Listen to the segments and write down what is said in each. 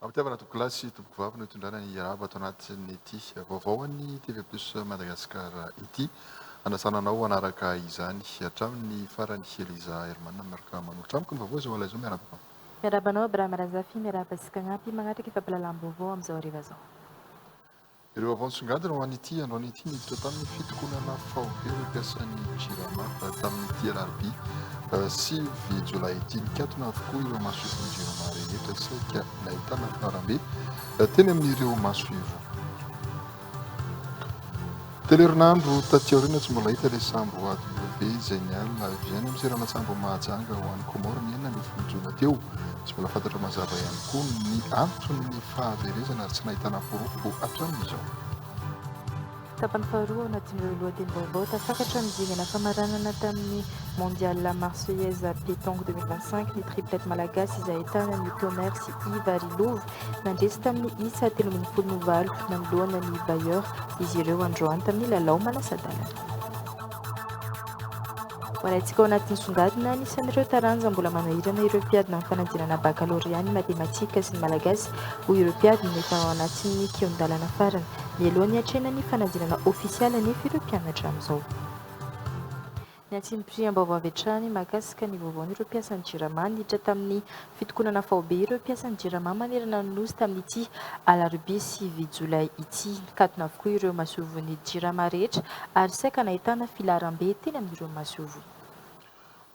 Ampitiavana tompokolahy sy tompokovavy no itondrana ny arahaba ato anatin'ity vaovao an'ny TV Plus Madagascar ity. Anasana anao hanaraka izany hatramin'ny farany Eliza Herman miaraka manolotra amiko ny vaovao izao alina izao. Miarahaba anao. Miarahaba anao Abraham Razafy, miarahaba sy Kagnampy magnatrika fampahalalam-baovao amin'izao hariva izao. Ireo vaovao nisongadina ho an'ity androany ity niditra tamin'ny fitokonana faobe ireo mpiasan'ny Jirama tamin'ity alarobia 9 jolay ity. Nikatona avokoa ireo masoivohon'ny Jirama rehetra saika nahitana filaharambe teny amin'ireo masoivoho. Telo herinandro taty aoriana tsy mbola hita ilay sambo AW izay niala avy any amin'ny seranan-tsambo Mahajanga ho any Comores ny 16 jona teo. Tsy mbola fantatra mazava ihany koa ny anton'ny fahaverezana ary tsy nahitana porofo hatramin'izao. Tapany faharoa ao anatin'ireo lohatenim-baovao tafakatra amin'ny dingana famaranana tamin'ny Mondial Marseillaise Pétanque 2025 ny triplette malagasy izay ahitana an'i Tonnerre sy Yves ary Lova nandresy tamin'ny isa 13 no valo nanoloana ny Bayer izy ireo androany tamin'ny lalao manasa-dalana. Hoarahintsika ao anatin'ny songadina anisan'ireo taranja mbola manahirana ireo mpiadina amin'ny fanadinana bakalorea ny matematika sy ny malagasy, hoy ireo mpiadina efa ao anatin'ny kihon-dalana farany. Mialoha ny hatrehana ny fanadinana ofisialy anefa ireo mpianatra amin'izao. Ny antsipiriam-baovao avy hatrany mahakasika ny vaovaon'ireo mpiasan'ny Jirama. Niditra tamin'ny fitokonana faobe ireo mpiasan'ny Jirama manerana ny Nosy tamin'ity alarobia 9 jolay ity. Nikatona avokoa ireo masoivohon'ny Jirama rehetra ary saika nahitana filaharambe teny amin'ireo masoivoho.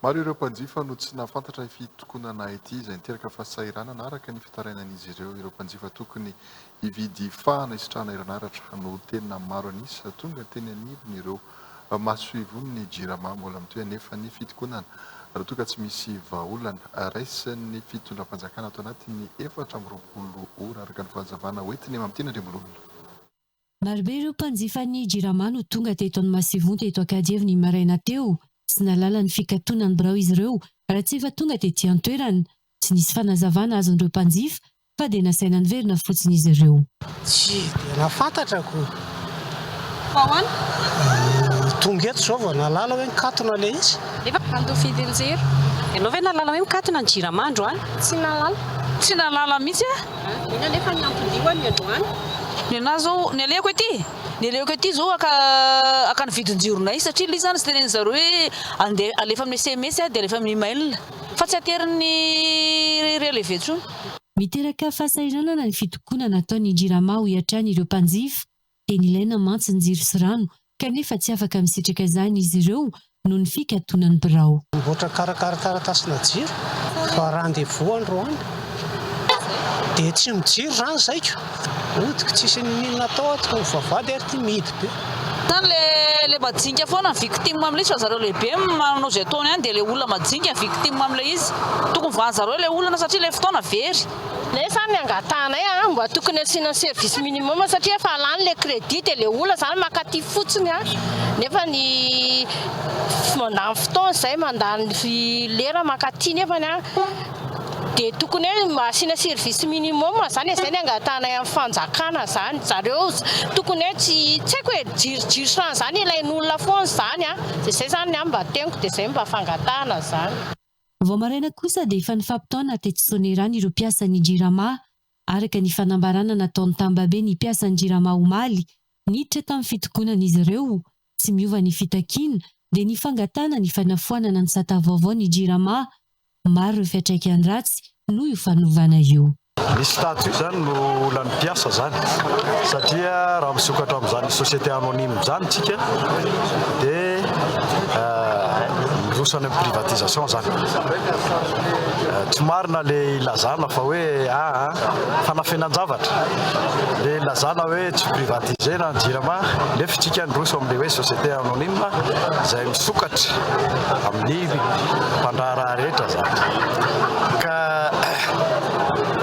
Maro ireo mpanjifa no tsy nahafantatra ity fitokonana ity izay niteraka fahasahiranana araka ny fitarainan'izy ireo. Ireo mpanjifa tokony hividy fahana hisitrahana herinaratra no tena maro an'isa tonga teny anivon'ireo Masoivohon'ny Jirama. Mbola mitohy anefa ny fitokonana raha toa ka tsy misy vahaolana raisin'ny fitondram-panjakana ato anatin'ny 24 ora, araka ny fanazavana hoentin'i Mamitiana Andriambololona. Marobe ireo mpanjifan'ny Jirama no tonga teto amin'ny masoivoho teto Ankadievo ny maraina teo. Tsy nahalala ny fikatonan'ny birao izy ireo raha tsy efa tonga tety an-toerana. Tsy nisy fanazavana azon'ireo mpanjifa fa dia nasaina niverina fotsiny izy ireo. Tsy dia nahafantatra ko. Fa ahoana? Tonga eto izao vao nahalala hoe nikatona ilay izy. Nefa handoa vidin-jiro. Ianao ve nahalala hoe mikatona ny jirama androany? Tsy nahalala. Tsy nahalala mihitsy aho. Inona anefa ny anton-dia ho an'ny androany? Ny anah zao, ny alehako ety, ny alehako ety zao haka haka ny vidin-jironay satria ilay izy zany tsy tenenin-dry zareo hoe andeha alefa amin'ny sms dia alefa amin'ny email. Fa tsy aterin'ny relevé intsony. Miteraka fahasahiranana ny fitokonana ataon'ny Jirama hoy hatrany ireo mpanjifa. Tena ilaina mantsy ny jiro sy rano kanefa tsy afaka misitraka izany izy ireo noho ny fikatonan'ny birao. Mivoatra karakara taratasina jiro fa rendez vous androany dia tsy mijiro zany zaiko. Hodiko tsisy n'inon'inona atao ato fa vavahady ary ty mihidy be. Zany le le majinika foana ny victime amle izy fa zareo lehibe manao zay ataony any de le olona majinika ny victime amle izy. Tokony vahanjareo le olana satria le fotoana very. Nefa ny angatahanay a mba tokony asiana service minimum satria efa lany le crédit de le olona zany makaty fotsiny a nefa ny mandany fotoana zay mandany lera makaty nefany a Dia tokony hoe mba asiana service minimum zany e, zay ny angatahanay amin'ny fanjakana zany, zareo tokony hoe tsy tsy haiko e, jirojiro sy rano zany ilain'olona foana zany an, dia zay zany ny ahy mba teniko dia zay mba fangatahana zany. Vao maraina kosa dia efa nifampitaona teto Soanierana ireo mpiasan'ny Jirama. Araka ny fanambarana nataon'i Tambabe ny mpiasan'ny Jirama omaly, niditra tamin'ny fitokonana izy ireo. Tsy miova ny fitakiana dia ny fangatahana ny fanafoanana ny sata vaovao ny Jirama. Maro ireo fiantraikany ratsy noho io fanovana io. Ny statut izany no olan'ny mpiasa izany satria raha misokatra amin'izany société anonyme izany tsika dia miroso any amin'ny privatisation izany. Tsy marina le ilazana fa hoe aa fanafenan-javatra le ilazana hoe tsy privatiser-na ny jirama nefa tsika niroso amin'ilay hoe société anonyme izay misokatra amin'ny mpandraharaha rehetra zany ka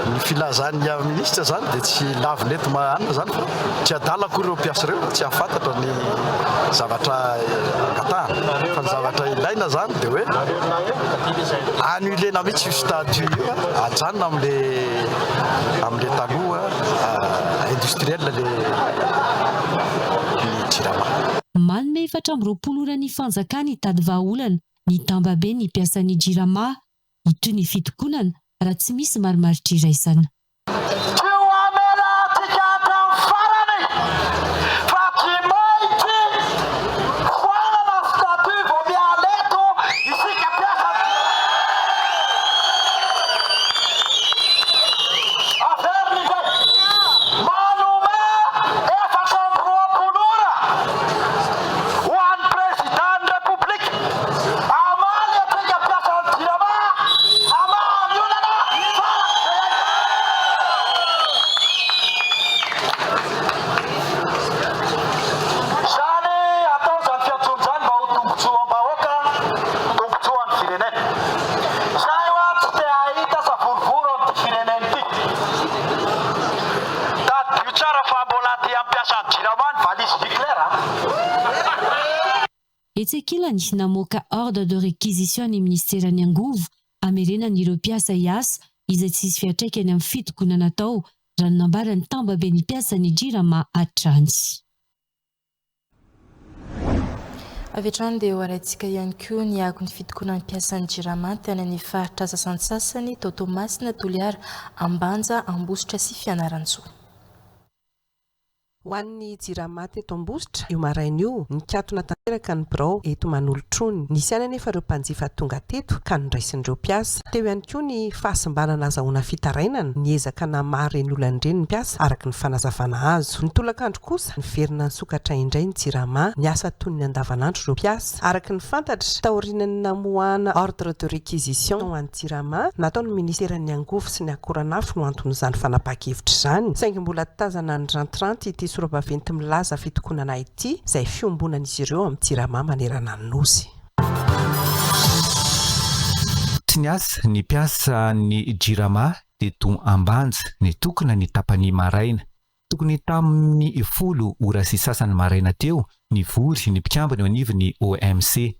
ny filazan'ny minisitra zany dia tsy lavina eto anona zany fa tsy adala akory ireo mpiasa ireo tsy hahafantatra ny zavatra angatahana fa ny zavatra ilaina zany dia hoe annulena mihitsy io statut io ajanona am'le am'le taloha industriel le ny jirama. Manome 24 ora ny fanjakana hitady vahaolana ny tambabe ny mpiasan'ny Jirama. Hitohy ny fitokonana raha tsy misy marimaritra iraisana. Etsy ankilany, namoaka ordre de réquisition ny minisiteran'ny Angovo hamerenana ireo mpiasa hiasa izay tsy hisy fiantraikany amin'ny fitokonana atao, raha ny nambaran'ny tambaben'ny mpiasan'ny Jirama hatrany. Avy hatrany dia ho arahintsika ihany koa ny akon'ny fitokonan'ny mpiasan'ny Jirama tany amin'ny faritra sasantsasany tao Toamasina, Toliara, Ambanja, Ambositra sy Fianarantsoa. Ho an'ny Jirama teto Ambositra, io maraina io, nikatona tanteraka ny birao eto Manolotrony. Nisy ihany anefa ireo mpanjifa tonga teto ka noraisin'ireo mpiasa. Teo ihany koa ny fahasimbana nazahoana fitarainana, niezaka namaha ireny olana ireny ny mpiasa, araka ny fanazavana azo. Ny tolakandro kosa, niverina nisokatra indray ny Jirama, niasa toy ny andavanandro ireo mpiasa. Araka ny fantatra, taorian'ny namoahana ordre de réquisition ho an'ny Jirama, nataon'ny minisiteran'ny Angovo sy ny Akoranafo no anton'izany fanapahan-kevitra izany, saingy mbola tazana nirantiranty ity sora-baventy milaza fitokonana ity, izay fiombonan'izy ireo amin'ny Jirama manerana ny Nosy. Tsy niasa ny mpiasan'ny Jirama teto Ambanja nitokona ny tapany maraina. Tokony tamin'ny folo ora sy sasany maraina teo nivory ny mpikambana eo anivon'ny OMC.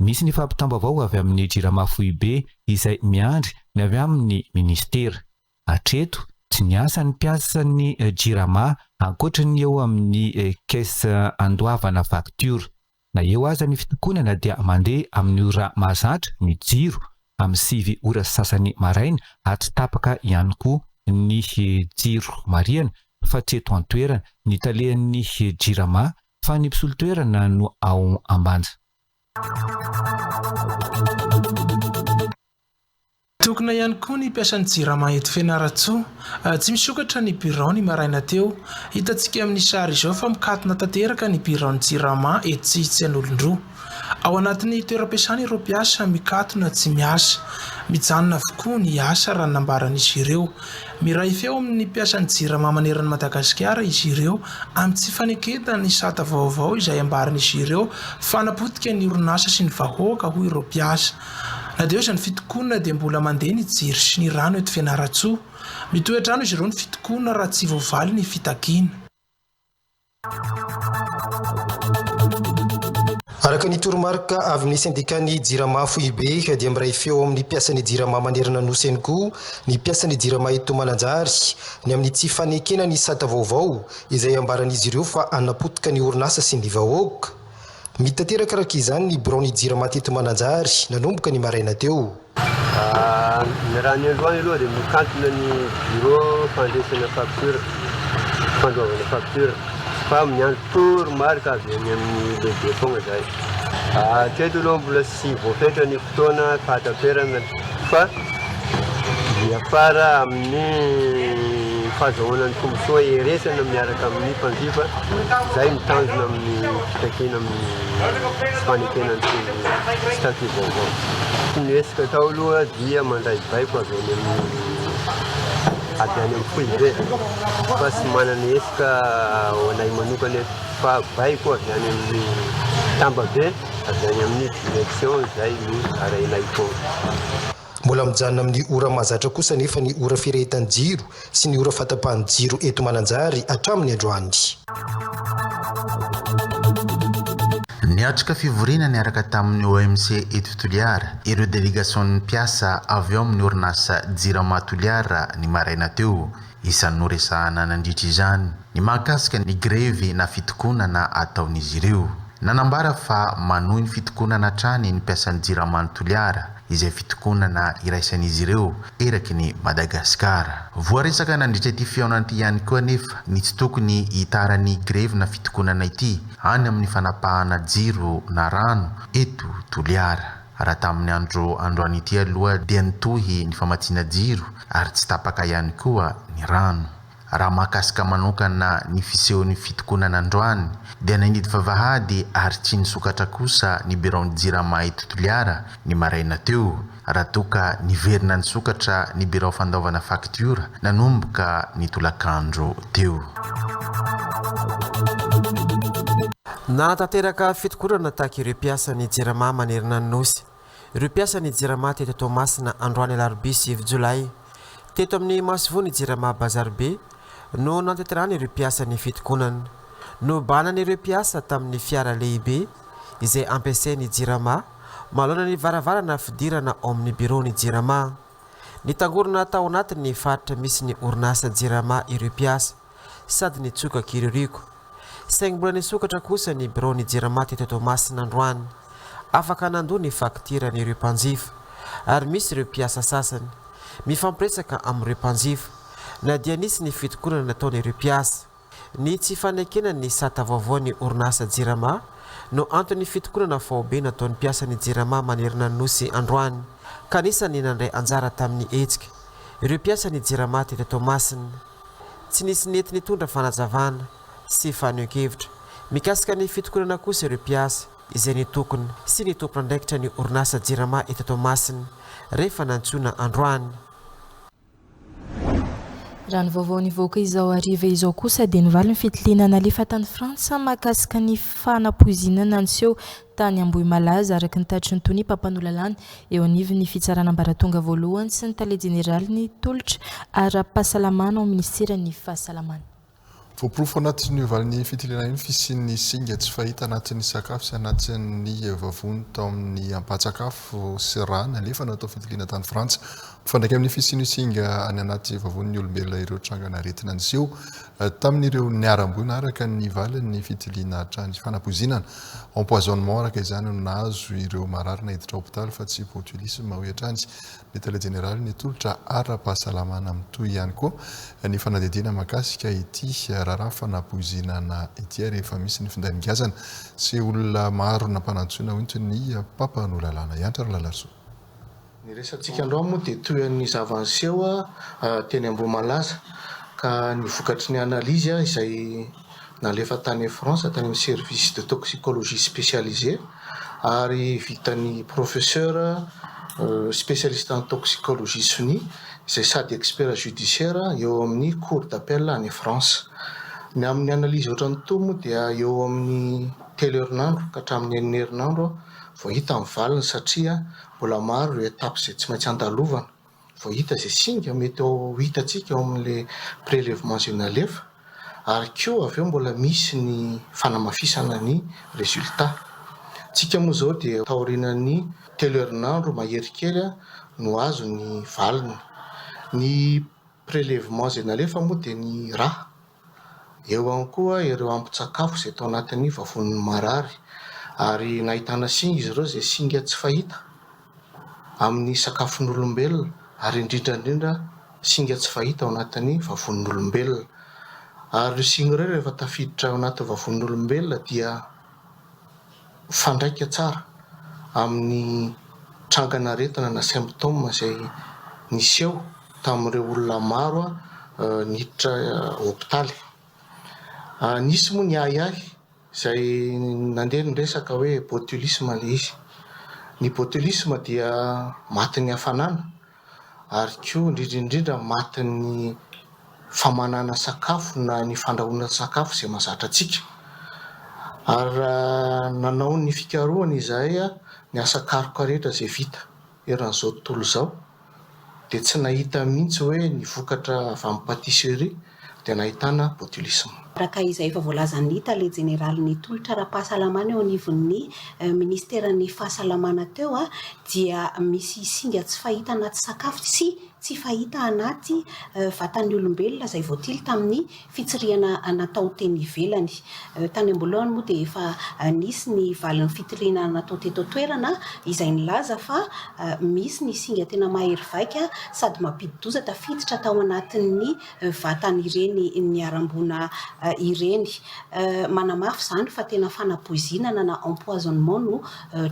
Misy ny fampitam-baovao avy amin'ny Jirama foibe izay miandry ny avy amin'ny minisitera. Hatreto, tsy niasa ny mpiasan'ny Jirama ankoatra ny eo amin'ny caisse andoavana faktiora. Na eo aza ny fitokonana dia mandeha amin'ny ora mahazatra ny jiro amin'ny 9 ora sy sasany maraina ary tsy tapaka ihany koa ny jiro. Marihana fa tsy eto an-toerana ny talen'ny Jirama fa ny mpisolo toerana no ao Ambanja. Tokona ihany koa ny mpiasan'ny Jirama eto Fianarantsoa. Tsy misokatra ny birao ny maraina teo. Hitantsika amin'ny sary izao fa mikatona tanteraka ny biraon'ny Jirama etsy Tsianolondroa. Ao anatin'ny toeram-piasana ireo mpiasa mikatona tsy miasa. Mijanona avokoa ny asa raha ny nambaran'izy ireo. Miray feo amin'ny mpiasan'ny Jirama manerana an'i Madagasikara izy ireo amin'ny tsy fanekena ny sata vaovao izay ambaran'izy ireo fa hanapotika ny orinasa sy ny vahoaka hoy ireo mpiasa. Na dia eo aza ny fitokonana dia mbola mandeha ny jiro sy ny rano eto Fianarantsoa. Mitohy hatrany izy ireo ny fitokonana raha tsy voavaly ny fitakiana. Araka ny toromarika avy amin'ny sendikan'ny Jirama foibe dia miray feo amin'ny mpiasan'ny Jirama manerana Nosy ihany koa ny mpiasan'ny Jirama eto Mananjary ny amin'ny tsy fanekena ny sata vaovao izay ambaran'izy ireo fa hanapotika ny orinasa sy ny vahoaka. Mitateraka araka izany ny biraon'ny Jirama teto Mananjary nanomboka ny maraina teo. Ny raha ny androany aloha dia mikantona ny bureau fandraisana facture, fandoavana facture fa miandry toromarika avy any amin'ny lehibe foagna zahay. Hatreto aloha mbola tsy voafetra ny fotoana fahataperana fa miafara amin'ny fahazahoana ny tombontsoa iraisana miaraka amin'ny mpanjifa, izay no tanjona amin'ny fitakiana amin'ny tsy fanekena ny statut vaovao. Ny hetsika atao aloha dia mandray baiko avy any amin'ny avy any amin'ny foibe fa tsy manana hetsika ho anay manokana eto fa baiko avy any amin'ny tambabe. Avy any amin'ny direction izay no arahinay foana. Mbola mijanona amin'ny ora mahazatra kosa anefa ny ora firehetan'ny jiro sy ny ora fahatapahan'ny jiro eto Mananjary hatramin'ny androany. Niatrika fivoriana niaraka tamin'ny OMC eto Toliara ireo delegasion'ny mpiasa avy ao amin'ny orinasa Jirama Toliara ny maraina teo. Isan'ny noresahana nandritra izany ny mahakasika ny grevy na fitokonana ataon'izy ireo. Nanambara fa manohy ny fitokonana hatrany ny mpiasan'ny Jirama ny Toliara, izay fitokonana iraisan'izy ireo eraky ny Madagasikara. Voaresaka nandritra ity fihaonana ity ihany koa anefa ny tsy tokony hitaran'ny grevy na fitokonana ity any amin'ny fanapahana jiro na rano eto Toliara. Raha tamin'ny andro androany ity aloha dia nitohy ny famatsiana jiro ary tsy tapaka ihany koa ny rano. Raha mahakasika manokana ny fisehon'ny fitokonana androany dia nanidy vavahady ary tsy nisokatra kosa ny biraon'ny Jirama eto Toliara ny maraina teo raha toa ka niverina nisokatra ny birao fandaovana faktiora nanomboka ny tolakandro teo. Nanatanteraka fitokonana tahaka ireo mpiasan'ny Jirama manerana ny Nosy ireo mpiasan'ny Jirama teto Toamasina androany alarobia 9 jolay. Teto amin'ny masoivohon'ny Jirama Bazary Be no nanatanterahan'ireo mpiasa ny fitokonana. Nobahanan'ireo mpiasa tamin'ny fiara lehibe. izay ampiasain'ny Jirama manoloana ny varavarana fidirana ao amin'ny biraon'ny Jirama. Nitangorona tao anatin'ny faritra misy ny orinasa Jirama ireo mpiasa sady nitsoka kiririoka. Saingy mbola nisokatra kosa ny biraon'ny Jirama teto Toamasina androany. Afaka nandoa ny faktirany ireo mpanjifa ary misy ireo mpiasa sasany mifampiresaka amin'ireo mpanjifa na dia nisy ny fitokonana nataon'ireo mpiasa. Ny tsy fanekena ny sata vaovaon'ny orinasa Jirama no anton'ny fitokonana faobe nataon'ny mpiasan'ny Jirama manerana ny Nosy androany, ka anisan'ny nandray anjara tamin'ny hetsika ireo mpiasan'ny Jirama teto Toamasina. Tsy nisy nety nitondra fanazavana sy fanehoan-kevitra mikasika ny fitokonana kosa ireo mpiasa izay nitokona sy ny tompon'andraikitra ny orinasa Jirama eto Toamasina rehefa nantsoina androany. Raha ny vaovao nivoaka izao hariva izao kosa dia nivaly ny fitiliana nalefa tany Frantsa mahakasika ny fanapoizinana niseho tany Ambohimalaza araka ny tatitry ny tonia mpampanoa lalàna eo anivon'ny fitsarana ambaratonga voalohany sy ny tale jeneralin'ny tolotra ara-pahasalamana ao minisiteran'ny fahasalamana. Voaporofo anatin'io valin'ny fitiliana io ny fisian'ny singa tsy fahita anatin'ny sakafo sy anatin'ny vavony tao amin'ny ampahan-tsakafo sy rà nalefa natao fitiliana tany Frantsa. Mifandraika amin'ny fisian'io singa any anaty vavonin'ny olombelona ireo trangan'aretina niseho tamin'ireo niharam-boina araka ny valin'ny fitiliana hatrany. Fanapoizinana, empoisonnement, araka izany no nahazo ireo marary naiditra hopitaly fa tsy botulisme, hoy hatrany Ny Tale Jeneralin'ny tolotra ara-pahasalamana mitohy ihany koa ny fanadihadiana mahakasika ity raharaha fanapoizinana ity ary efa misy ny finday nigazana sy olona maro nampanantsoina ho entin'ny mpampanoa lalàna. Hiantra Ralalarisoa. Ny resatsika androany moa dia toy ny zava-niseho teny Ambohimalaza ka ny vokatry ny analyse izay nalefa tany France tany amin'ny service de toxicologie spécialisé ary vitan'ny professeur spécialiste en toxicologie sonia izay sady expert judiciaire eo amin'ny cour d'appel any France. Ny amin'ny analyse ohatran'itony moa dia eo amin'ny telo herinandro ka hatramin'ny enina herinandro vao hita ny valiny satria mbola maro ireo étapes izay tsy maintsy andalovana. Vao hita izay singa mety ho hitantsika ao amin'ilay prélèvement izay nalefa ary koa avy eo mbola misy ny fanamafisana ny résultat. Tsika moa izao dia taorianan'ny telo herinandro mahery kely no azo ny valiny. Ny prélèvement izay nalefa moa dia ny rà. Eo ihany koa ireo ambin-tsakafo izay tao anatin'ny vavonin'ny marary ary nahitana singa izy ireo izay singa tsy fahita amin'ny sakafon'olombelona ary indrindra indrindra singa tsy fahita ao anatin'ny vavonin'olombelona. Ary ireo singa ireo rehefa tafiditra ao anatin'ny vavonin'olombelona dia mifandraika tsara amin'ny trangan'aretina na symptômes izay niseho tamin'ireo olona maro niditra hopitaly. Nisy moa ny ahiahy izay nandeha ny resaka hoe botulisme ilay izy. Ny botulisme dia matin'ny hafanana ary koa indrindra indrindra matin'ny famanana sakafo na ny fandrahoana sakafo izay mahazatra antsika. Ary raha nanao ny fikarohana izahay, ny asa karoka rehetra izay vita eran'izao tontolo izao dia tsy nahita mihitsy hoe ny vokatra avy amin'ny pâtisserie dia nahitana botulisme. Araka izay efa voalazan'ny Tale Jeneralin'ny Tolotra ara-pahasalamana eo anivon'ny Minisiteran'ny Fahasalamana teo dia misy singa tsy fahita anaty sakafo sy tsy fahita anaty vatan'ny olombelona izay voatily tamin'ny fitsirihana natao teny ivelany. Tany am-boalohany moa dia efa nisy ny valin'ny fitiliana natao teto an-toerana izay nilaza fa misy ny singa tena mahery vaika sady mampidi-doza tafiditra tao anatin'ny vatan'ireny niharam-boina ireny. Manamafy izany fa tena fanapoizinana na empoisonnement no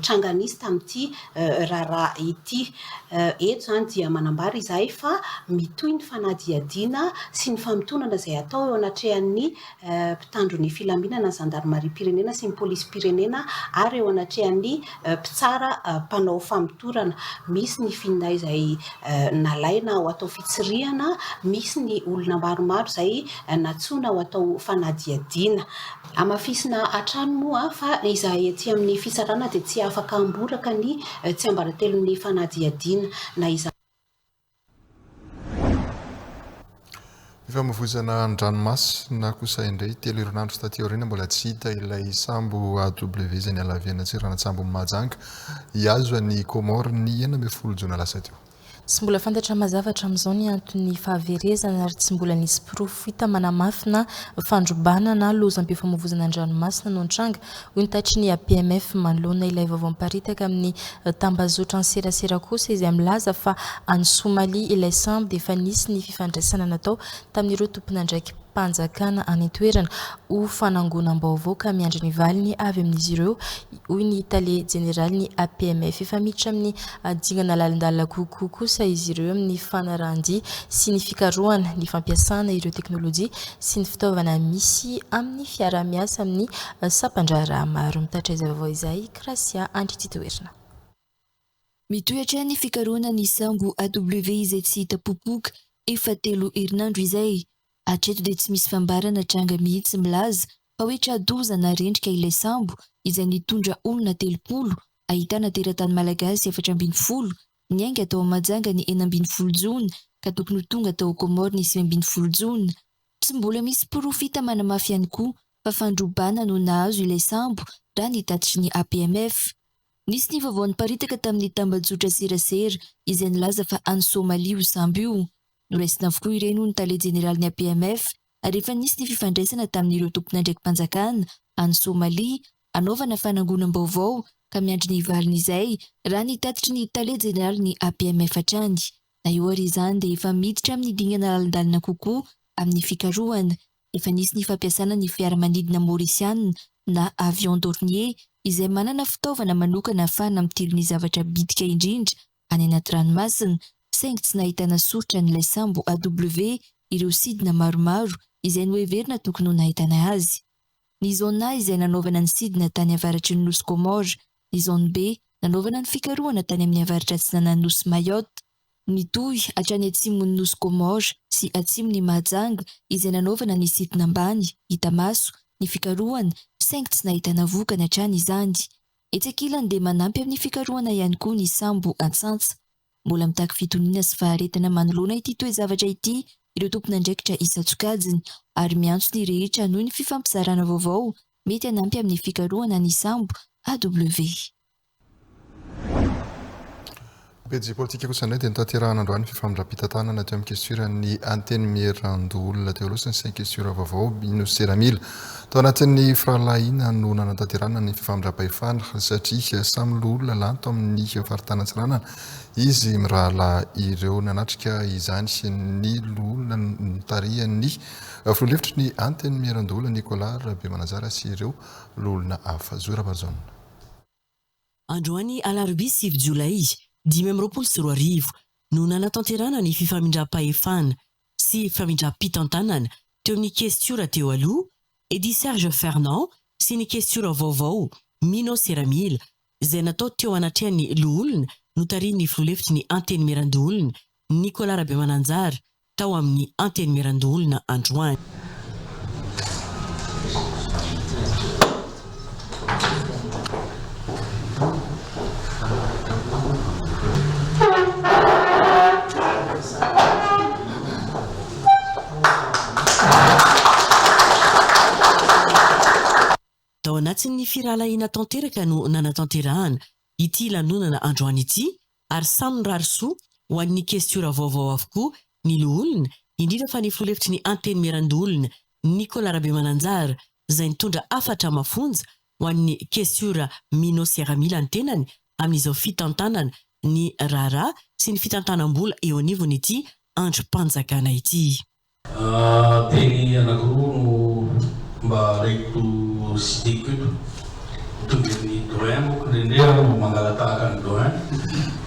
tranga nisy tamin'ity raharaha ity. Eto izany dia manambara izahay fa mitohy ny fanadihadiana sy ny famotoanana izay atao eo anatrehan'ny mpitandro ny filaminana, ny zandarimariam-pirenena sy ny polisim-pirenena ary eo anatrehan'ny mpitsara mpanao famotorana. Misy ny finday izay nalaina ho atao fitsirihana, misy ny olona maromaro izay nantsoina ho atao fanadihadiana. Hamafisina hatrany moa fa izahay aty amin'ny fitsarana dia tsy afaka hamboraka ny tsiambaratelon'ny fanadihadiana. Na izany. Fifamoivoizana an-dranomasina kosa indray, telo herinandro taty aoriana mbola tsy hita ilay sambo AW izay niala avy any an-tseranan-tsambon'i Mahajanga hihazo an'i Comores ny 16 jona lasa teo. Tsy mbola fantatra mazava hatramin'izao ny anton'ny fahaverezana ary tsy mbola nisy porofo hita manamafy na fandrobana na lozam-pifamoivozana an-dranomasina no nitranga, hoy ny tatitry ny APMF manoloana ilay vaovao miparitaka amin'ny tambazotran-serasera kosa izay milaza fa any Somalia ilay sambo dia efa nisy ny fifandraisana natao tamin'ireo tompon'andraiki-panjakana any an-toerana ho fanangonam-baovao ka miandry ny valiny avy amin'izy ireo hoy ny tale jeneralin'ny APMF. Efa miditra amin'ny dingana lalindalina kokoa kosa izy ireo amin'ny fanarahan-dia sy ny fikarohana ny fampiasana ireo teknolojia sy ny fitaovana misy amin'ny fiaraha-miasa amin'ny sampan-draharaha maro. Mitatitra izay vaovao izay Gracia Andritsitoerina. Mitohy hatrany ny fikarohana ny sambo AW izay tsy hita popoka efa telo herinandro izay. Hatreto dia tsy misy fambarana tranga mihitsy milaza fa hoe tra-doza na rendrika ilay sambo izay nitondra olona 30, ahitana teratany malagasy 14, niainga tao Mahajanga ny 16 jona ka tokony ho tonga tao Comores ny 19 jona. Tsy mbola misy porofo hita manamafy ihany koa fa fandrobana no nahazo ilay sambo raha ny tatitry ny APMF. Nisy ny vaovao niparitaka tamin'ny tambajotra serasera izay nilaza fa any Somalia io sambo io. Noraisina avokoa ireny hoy ny tale jeneralin'ny APMF ary efa nisy ny fifandraisana tamin'ireo tompon'andraiki-panjakana any Somalia hanaovana fanangonam-baovao ka miandry ny valin'izay raha ny tatitry ny tale jeneralin'ny APMF hatrany. Na eo ary izany dia efa miditra amin'ny dingana lalindalina kokoa amin'ny fikarohana. Efa nisy ny fampiasana ny fiaramanidina Maorisiana na avion Dornier izay manana fitaovana manokana ahafahana mitily ny zavatra bitika indrindra any anaty ranomasina, saingy tsy nahitana soritra an'ilay sambo AW ireo sidina maromaro izay noheverina tokony ho nahitana azy. Ny Zone A izay nanaovana ny sidina tany avaratry ny nosy Comores, ny Zone B nanaovana ny fikarohana tany amin'ny avaratra atsinanan'ny nosy Mayotte, nitohy hatrany atsimon'ny nosy Comores sy atsimon'i Mahajanga izay nanaovana ny sidina ambany, hita maso, ny fikarohana, saingy tsy nahitana vokany hatrany izany. Etsy ankilany dia manampy amin'ny fikarohana ihany koa ny sambo antsantsa. Mbola mitaky fitoniana sy faharetana manoloana ity toe-javatra ity ireo tompon'andraikitra isan-tsokajiny ary miantso ny rehetra hanohy ny fifampizarana vaovao mety hanampy amin'ny fikarohana ny sambo AW. Pejy politika kosa indray dia notanterahana androany ny fifamindram-pitantanana teo amin'ny kesioran'ny Antenimierandoholona teo aloha sy ny sain-kesiora vaovao Mino Seramila. Tao anatin'ny firahalahiana no nanatanterahana ny fifamindram-pahefana satria samy loholona lany tao amin'ny faritany Antsiranana izy mirahalahy ireo. Nanatrika izany ny loholona notarihan'ny filoha lefitry ny Antenimierandoholona Nicolas Rabemananjara sy ireo loholona hafa. Zo Rabarijaona. Androany alarobia sivy jolay 2025 no nanatanterahana ny fifamindram-pahefana sy famindram-pitantanana teo amin'ny kestiora teo aloha, Eddy Serge Fernand sy ny kestiora vaovao Mino Seramila, izay natao teo anatrehan'ny loholona notarihin'ny filoha lefitry ny Antenimierandoholona Nicolas Rabemananjara tao amin'ny Antenimierandoholona androany. Tao anatin'ny firahalahiana tanteraka no nanatanterahana ity lanonana androany ity ary samy mirary soa ho an'ny kestiora vaovao avokoa ny loholona, indrindra fa ny filoha lefitry ny Antenimierandoholona Nicolas Rabemananjara izay nitondra hafatra mafonja ho an'ny kestiora Mino Sieramila ny tenany amin'izao fitantanana ny raharaha sy ny fitantanam-bola eo anivon'ity andrim-panjakana ity. Teny anankiroa no mba alaiko citer-ko eto. Mitovy amin'ny Doyen manko indraindray aho mangala-tahaka an'i Doyen.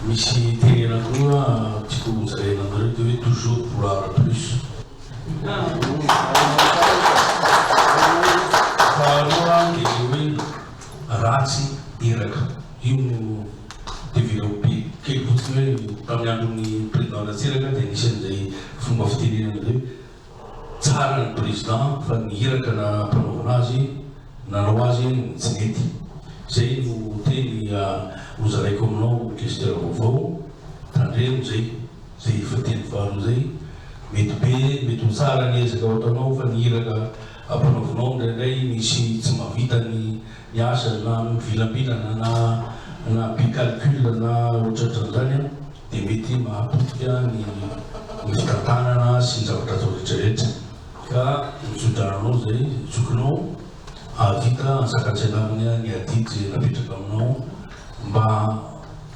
Misy teny anankiroa tiako hozaraina aminareo dia hoe toujours vouloir plus. Faharoa dia ilay hoe ratsy iraka. Io no developper kely fotsiny hoe tamin'ny andron'ny président Ratsiraka dia nisy an'izay fomba fitenenana izay hoe tsara ny président fa ny iraka nampanaovana azy nanao azy no tsy nety. Izay no teny hozaraiko aminao questeur vaovao, tandremo izay, izay efa teny faharoa izay, mety be, mety ho. ho tsara ny ezaka ho ataonao fa ny iraka ampanaovinao indraindray misy tsy mahavita ny ny asany na mivilambilana na na be calcul na ohatrohatran'izany an, dia mety mahapotika ny ny fitantanana sy ny zavatra atao rehetra rehetra. Ka mitsodrano anao izay zokinao hahavita hansakan-tsaina aminy ny adidy izay napetraka aminao mba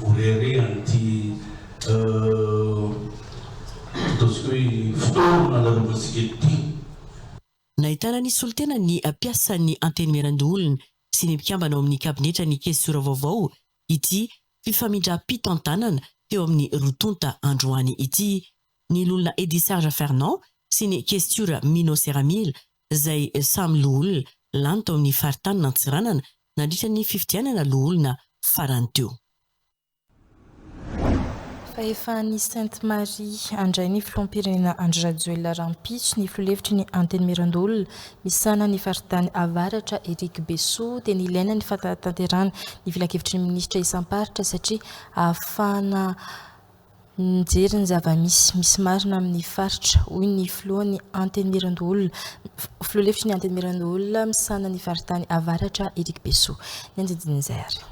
ho reharehan'ity ataontsika hoe fotoana nandalovantsika eto ity. Nahitana ny solontena ny mpiasan'ny Antenimierandoholona sy ny mpikambana ao amin'ny kabinetran'ny Kesora vaovao ity fifamindram-pitantanana teo amin'ny roa tonta androany ity. Ny loholona Edisarge Fernand sy ny Kestiora Mino Seramila izay samy loholona lany tao amin'ny faritanin'Antsiranana nandritra ny fifidianana loholona farany teo. Fahefan'i Sainte Marie handray ny filoham-pirenena Andry Rajoelina rahampitso ny filoha lefitry ny Antenimierandoholona misahana ny faritany Avaratra Eric Besoa dia nilaina ny fanatanterahana ny filankevitry ny minisitra isam-paritra satria ahafahana mijery ny zava-misy misy marina amin'ny faritra hoy ny filohan'ny Antenimierandoholona filoha lefitry ny Antenimierandoholona misahana ny faritany Avaratra Eric Besoa. Ny andinindin'izay ary.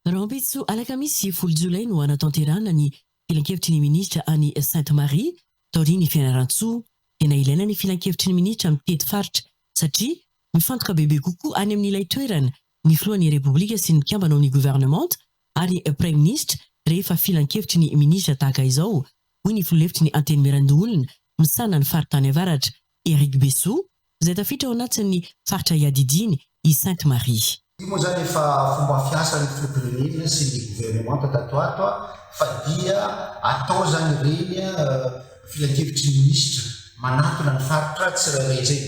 Rahampitso alakamisy folo jolay no hanatanterahana ny filankevitry ny minisitra any Sainte Marie taorian'ny Fianarantsoa. Tena ilaina ny filankevitry ny minisitra mitety faritra satria mifantoka bebe kokoa any amin'ilay toerana ny filohan'ny Repoblika sy ny mpikambana ao amin'ny governemanta ary praiminisitra rehefa filankevitry ny minisitra tahaka izao, hoy ny filoha lefitry ny Antenimierandoholona misahana ny faritany avaratra, Eric Besoa, izay tafiditra ao anatin'ny faritra iadidiany i Sainte Marie. Io moa izany efa fomba fiasan'ny filoham-pirenena sy ny governemanta tato ato fa dia atao izany ireny filankevitry ny minisitra manatona ny faritra tsirairay ireny.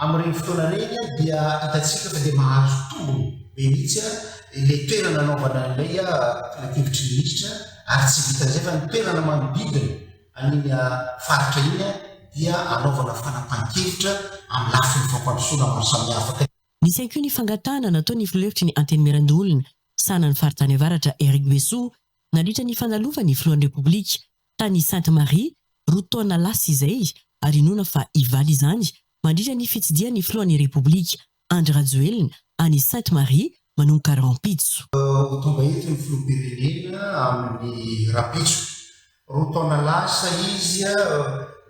Amin'ireny fotoana ireny dia hitantsika fa dia mahazo tombony be mihitsy ilay toerana anaovana an'ilay filankevitry ny minisitra ary tsy vitan'izay fa ny toerana manodidina an'iny faritra iny dia anaovana fanapahan-kevitra amin'ny lafiny fampandrosoana maro samihafa. Nisy ihany koa ny fangatahana nataon'ny filoha lefitry ny Antenimierandoholona, sahana ny faritany avaratra Eric Besoa, nandritra ny fandalovan'ny filohan'ny Repoblika tany Sainte Marie roa taona lasa izay ary inoana fa hivaly izany mandritra ny fitsidihan'ny filohan'ny Repoblika Andry Rajoelina any Sainte Marie manomboka rahampitso. Ho tonga eto ny filoham-pirenena amin'ny rahampitso. Roa taona lasa izy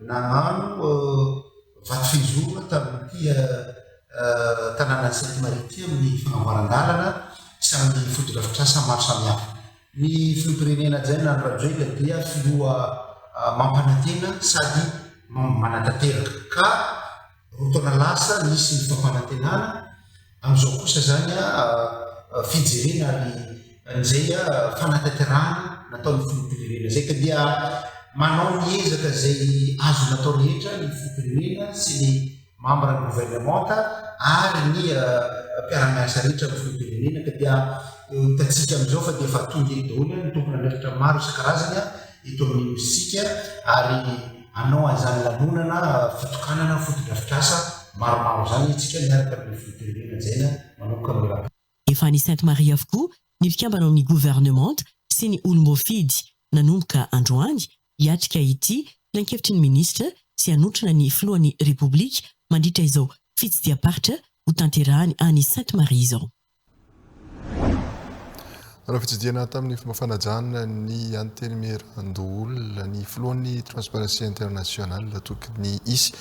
nagnano vato fehizoro tamin'ity tanànan'i Sainte Marie ity amin'ny fanamboaran-dalana sy amin'ny fotodrafitrasa maro samihafa. Ny filoham-pirenena hajaina Andry Rajoelina dia filoha mampanantena sady manatanteraka ka Roa taona lasa nisy ny fampanantenana, amin'izao kosa izany fijerena ary an'izay fanatanterahana nataon'ny filoham-pirenena izay ka dia manao ny ezaka izay azo natao rehetra ny filoham-pirenena sy ny mambra ny governemanta ary ny mpiara-miasa rehetra amin'ny filoham-pirenena ka dia hitantsika amin'izao fa dia efa tonga eto daholo ny tompon'andraikitra maro isan-karazany eto amin'ny Nositsika ary hanao an'izany lanonana fitokanana fotodrafitrasa maromaro izany isika miaraka amin'ny Filoham-pirenena hajaina manomboka amin'ny rahampitso. Efa any Sainte Marie avokoa ny mpikambana ao amin'ny governemanta sy ny olom-boafidy nanomboka androany hiatrika ity filankevitry ny minisitra sy hanotrona ny filohan'ny Repoblika mandritra izao fitsidiham-paritra hotanterahany any Sainte Marie izao. Nanao fitsidihana tamin'ny fomba fanajana ny Antenimierandoholona ny filohan'ny Transparency International. Tokony hisy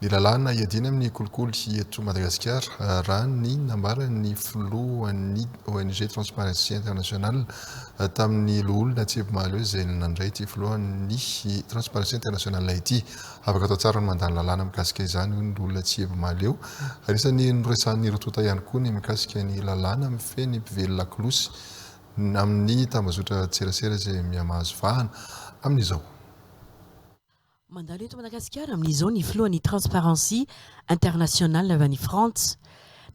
ny lalàna hiadiana amin'ny kolikoly eto Madagasikara, raha ny nambaran'ny filohan'ny ONG Transparency International tamin'ny loholona Tsiebo Mahaleo izay nandray ity filohan'ny Transparency International ity. Afaka atao tsara ny mandany lalàna mikasika izany, hoy ny loholona Tsiebo Mahaleo. Anisan'ny noresahan'ny roa tonta ihany koa ny mikasika ny lalàna mifehy ny mpively lakolosy amin'ny tambazotran-tserasera izay mihamahazo vahana amin'izao. Mandalo eto Madagasikara amin'izao ny filohan'ny Transparency International avy any Frantsa.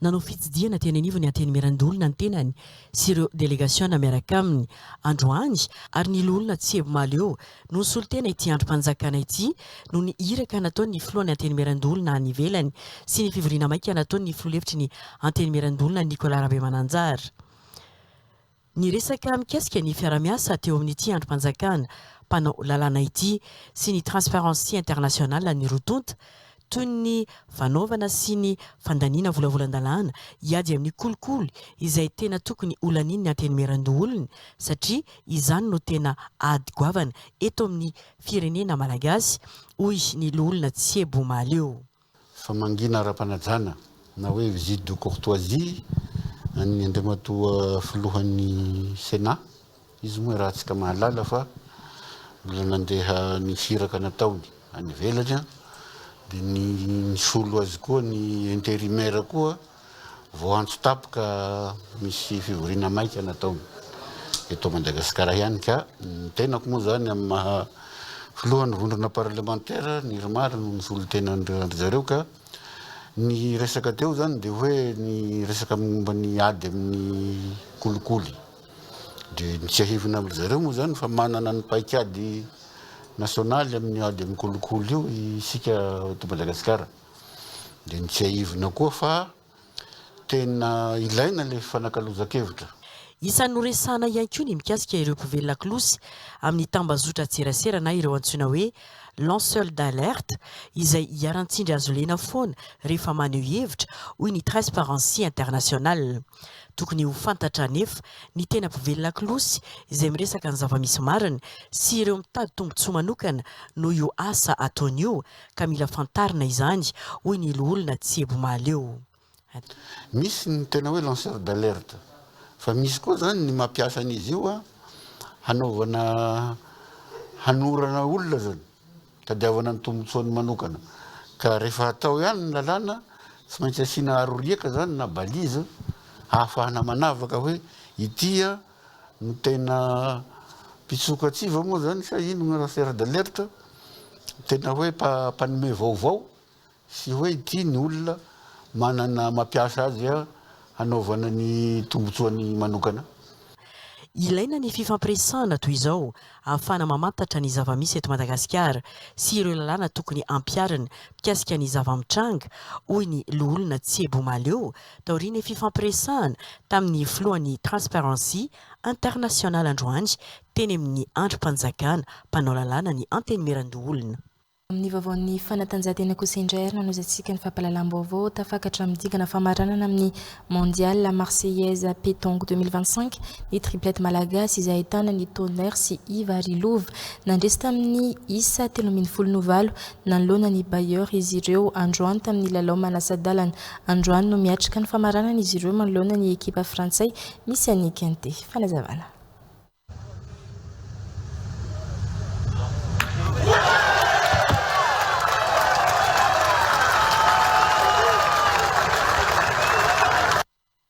Nanao fitsidihana teny anivon'ny Antenimierandoholona ny tenany sy ireo delegasiona miaraka aminy androany ary ny loholona Tsiebo Mahaleo no nisolo tena ity andrim-panjakana ity noho ny iraka nataon'ny filohan'ny Antenimierandoholona any ivelany sy ny fivoriana maika nataon'ny filoha lefitry ny Antenimierandoholona Nicolas Rabemananjara. Niresaka mikasika ny fiarahamiasa teo amin'ity andrim-panjakana mpanao lalàna ity sy ny Transparency International ny roa tonta, toy ny fanaovana sy ny fandaniana volavolan-dalàna hiady amin'ny kolikoly izay tena tokony holanian'ny Antenimierandoholona satria izany no tena ady goavana eto amin'ny firenena malagasy, hoy ny loholona Tsiebo Mahaleo. Famangiana ara-panajana na hoe visite de courtoisie an'ny Andriamatoa Filohan'ny Sénat. Izy moa iarahantsika mahalala fa mbola nandeha ny hiraka nataony any ivelany dia ny nisolo azy koa ny intérimaire koa voaantso tapoka misy fivoriana maika nataony eto Madagasikara ihany ka ny tenako moa izany amin'ny maha filohan'ny vondrona parlemantera ny IRMAR no nisolo tena an-dry zareo ka ny resaka teo izany dia hoe ny resaka momba ny ady amin'ny kolikoly dia nitsiahivina amin-dry zareo moa izany fa manana ny paikady nasionaly amin'ny ady amin'ny kolikoly io isika eto Madagasikara. Dia notsiahivina koa fa tena ilaina ilay fifanakalozan-kevitra. Isan'ny noresahana ihany koa ny mikasika ireo mpivelona kilosy amin'ny tambazotran-tserasera na ireo antsoina hoe lanceurs d'alerte izay iharan-tsindry azo lena foana rehefa maneho hevitra, hoy ny Transparency International. Tokony ho fantatra anefa ny tena mpivelona kilosy izay miresaka ny zava-misy marina sy ireo mitady tombontsoa manokana noho io asa ataony io ka mila fantarina izany, hoy ny loholona Tsiebo Mahaleo. Misy ny tena hoe lanceur d'alerte, fa misy koa zany ny mampiasa an'izy io hanaovana hanorana olona zany, tadiavana ny tombotsoany manokana. Ka rehefa atao ihany ny lalàna, tsy maintsy asiana aro riaka zany na balise ahafahana manavaka hoe ity no tena mpitsoka antsiva moa zany sa inona lanceur d'alerte, tena hoe mpanome vaovao sy hoe ity ny olona manana mampiasa azy hanaovana ny tombotsoany manokana. Ilaina ny fifampiresahana toy izao ahafahana mamantatra ny zava-misy eto Madagasikara sy ireo lalàna tokony hampiharina mikasika ny zava-mitranga, hoy ny Loholona Tsiebo Mahaleo taorian'ny fifampiresahana tamin'ny filohan'ny Transparency International androany teny amin'ny andrim-panjakana mpanao lalàna ny Antenimierandoholona. Amin'ny vaovaon'ny fanatanjahantena kosa indray ary nanohizantsika ny fampahalalam-baovao tafakatra amin'ny dingana famaranana amin'ny Mondial La Marseillaise Pétanque 2025 ny triplette malagasy izay ahitana ny Tonnerre sy Yves ary Lova. Nandresy tamin'ny isa 13 no valo nanoloana ny Bayer izy ireo androany tamin'ny lalao manasa-dalana. Androany no miatrika ny famaranana izy ireo manoloana ny ekipa frantsay misy an'i Quinté. Fanazavana.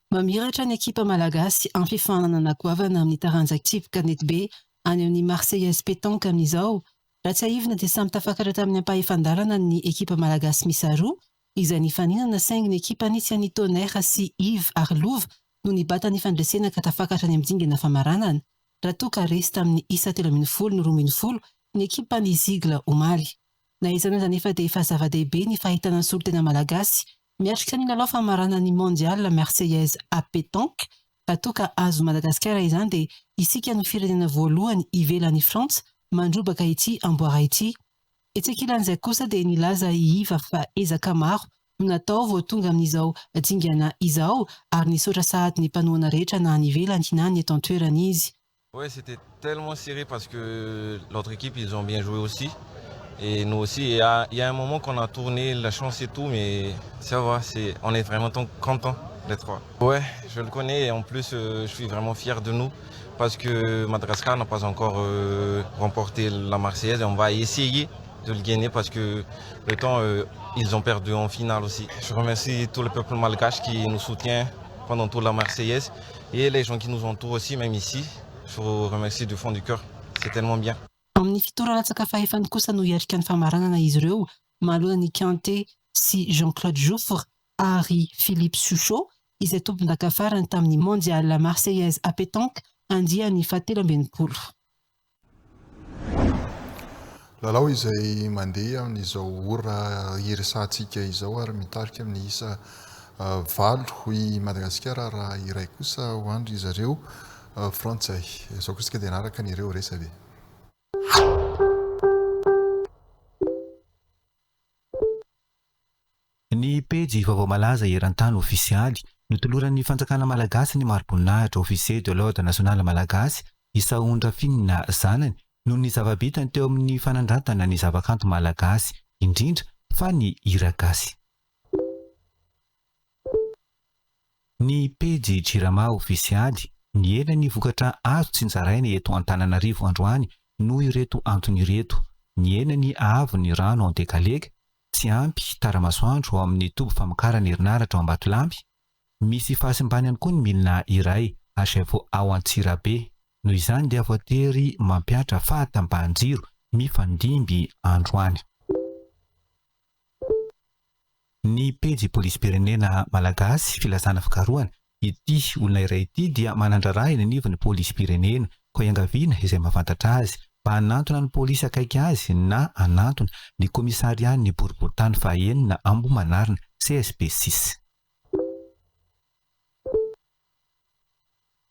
Mamiratra ny ekipa malagasy amin'ny fifaninanana goavana amin'ny taranja tsipy kanetibe any amin'ny Marseillaise Pétanque amin'izao. Raha tsiahivina dia samy tafakatra tamin'ny ampahefan-dalana ny ekipa malagasy miisa roa izay nifaninana saingy ny ekipa nisy an'i Tonnerre sy Yves ary Lova no nibata ny fandresena ka tafakatra any amin'ny dingana famaranana, raha toa ka resy tamin'ny isa 13 no 12 ny ekipan'ny Zigle omaly. Na izany aza anefa dia efa zava-dehibe ny fahitana ny solontena malagasy miatrika ny lalao famaranan'ny Mondial Marseillaise à pétanque, raha toa ka azon'i Madagasikara izany dia isika no firenena voalohany ivelan'i Frantsa mandrobaka ity amboara ity. Etsy ankilan'izay kosa dia nilaza i Iva fa ezaka maro no natao vao tonga amin'izao dingana izao ary nisaotra sahady ny mpanohana rehetra na any ivelany na ny eto an-toerana izy. Ouais c'était tellement serré parce que l'autre équipe ils ont bien joué aussi et nous aussi et il y a un moment qu'on a tourné la chance et tout mais ça va c'est on est vraiment content les trois. Ouais je le connais et en plus je suis vraiment fier de nous parce que Madagascar n'a pas encore euh, remporté la Marseillaise et on va essayer de le gagner parce que le temps, euh, ils ont perdu en finale aussi. Je remercie tout le peuple malgache qui nous soutient pendant toute la Marseillaise et les gens qui nous entourent aussi, même ici. Je vous remercie du fond du cœur. C'est tellement bien. Amin'ny fito ora latsaka fahefany kosa no hiatrika ny famaranana izy ireo manoloana an'i Kanté sy Jean Claude Jouffre ary Philippe Suchaud izay tompondaka farany tamin'ny Mondial Marseillaise à pétanque andiany fahatelo 63. Lalao izay mandeha amin'izao ora iresahantsika izao ary mitarika amin'ny isa valo i Madagasikara raha iray kosa ho an-dry zareo. Frantsay. Izao kosa isika dia hanaraka ny ireo resabe. Ny pejy Vaovao Malaza Eran-tany Ofisialy, notoloran'ny fanjakana malagasy ny mari-boninahitra Officier de l'Ordre National Malagasy i Sahondrafinina zanany noho ny zava-bitany teo amin'ny fanandratana ny zavakanto malagasy, indrindra fa ny hira gasy. Ny pejy Jirama Ofisialy, nihena ny vokatra azo tsinjaraina eto Antananarivo androany noho ireto antony ireto, nihena ny haavon'ny rano ao Antekaleka, tsy ampy tara-masoandro ao amin'ny toby famokarana herinaratra ao Ambatolampy, misy fahasimbany ihany koa ny milina iray HFO ao Antsirabe, noho izany dia voatery mampihatra fahatapahan-jiro mifandimby androany. Ny pejy Polisim-pirenena Malagasy filazana fikarohana ity olona iray ity dia manan-draharaha eny anivon'ny Polisim-pirenena koa iangaviana izay mahafantatra azy mba hanantona ny polisy akaiky azy na hanantona ny komisarian'ny boriborintany fahaenina Ambohimanarina, CSB six.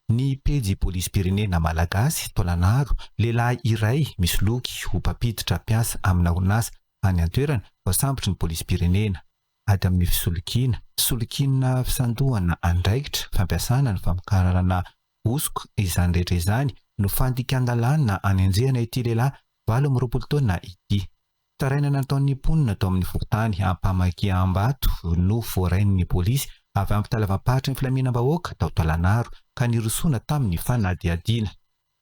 Ny pejy Polisim-pirenena Malagasy, Taolanaro, lehilahy iray misoloky ho mpampiditra mpiasa amina orinasa any an-toerana voasambotry ny Polisim-pirenena. Ady amin'ny fisolokiana, fisolokiana fisandohana andraikitra, fampiasana ny famokarana hosoka, izany rehetra izany no fandikan-dalàna anenjehana ity lehilahy 28 taona ity. Fitarainana nataon'ny mponina tao amin'ny fokontany Ampamakiambato no voarain'ny polisy avy amin'ny fitaleavam-paritry ny filaminam-bahoaka tao Taolagnaro ka nirosoana tamin'ny fanadihadiana.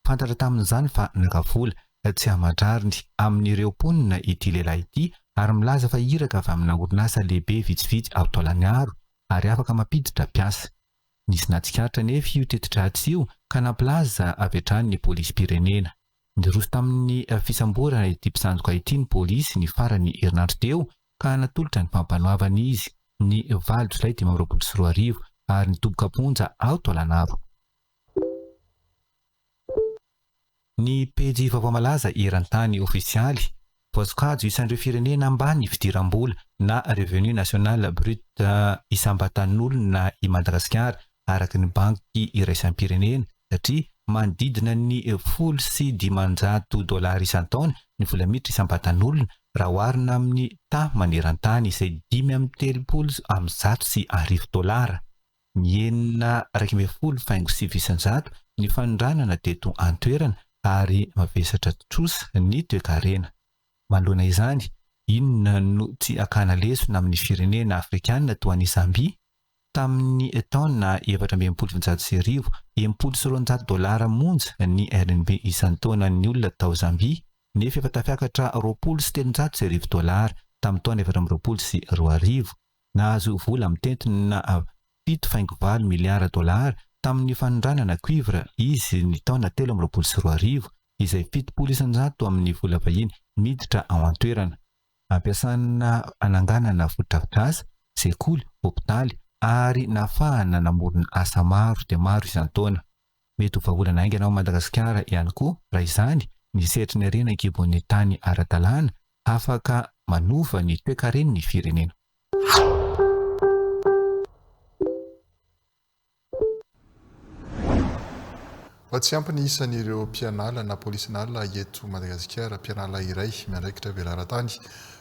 Fantatra tamin'izany fa naka vola tsy aman-drariny amin'ireo mponina ity lehilahy ity ary milaza fa iraka avy amina orinasa lehibe vitsivitsy ao Taolagnaro ary afaka mampiditra mpiasa. Nisy nahatsikaritra anefa io teti-dratsy io ka nampilaza avy hatrany ny polisim-pirenena. Niroso tamin'ny fisamborana ity mpisandoka ity ny polisy ny faran'ny herinandro teo ka natolotra ny fampanoavana izy ny valo jolay 2025 ary nidoboka am-ponja ao Taolagnaro. Ny pejy vaovao malaza eran-tany ofisialy, voasokajy ho isan'ireo firenena ambany fidiram-bola na revenu national brut isam-batan'olona i Madagasikara araka ny Banky iraisam-pirenena satria manodidina ny 510 dolara isan-taona ny vola miditra isam-batan'olona raha oharina amin'ny taha maneran-tany izay 135 dolara. Nihena 11.9% ny fanondranana teto an-toerana ary mavesatra trosa ny toekarena. Manoloana izany, inona no tsy hakana lesona amin'ny firenena afrikana toa an'i Zambia? Tamin'ny taona 1964, 260 dolara monja ny RMB isan-taonan'ny olona tao Zambia, nefa efa tafiakatra 320 dolara tamin'ny taona 2024. Nahazo vola mitentina 7,8 miliara dolara tamin'ny fanondranana cuivre izy ny taona 2023, izay 70% amin'ny vola vahiny miditra ao an-toerana. Ampiasana hananganana fotodrafitrasa, sekoly, hopitaly ary nahafahana namorona asa maro dia maro isan-taona. Mety ho vahaolana haingana ao Madagasikara ihany koa, raha izany, ny sehatry ny harena an-kibon'ny tany ara-dalàna afaka manova ny toekaren'ny firenena. Fa tsy ampy ny isan'ireo mpianala na polisinala eto Madagasikara, mpianala iray miandraikitra velaran-tany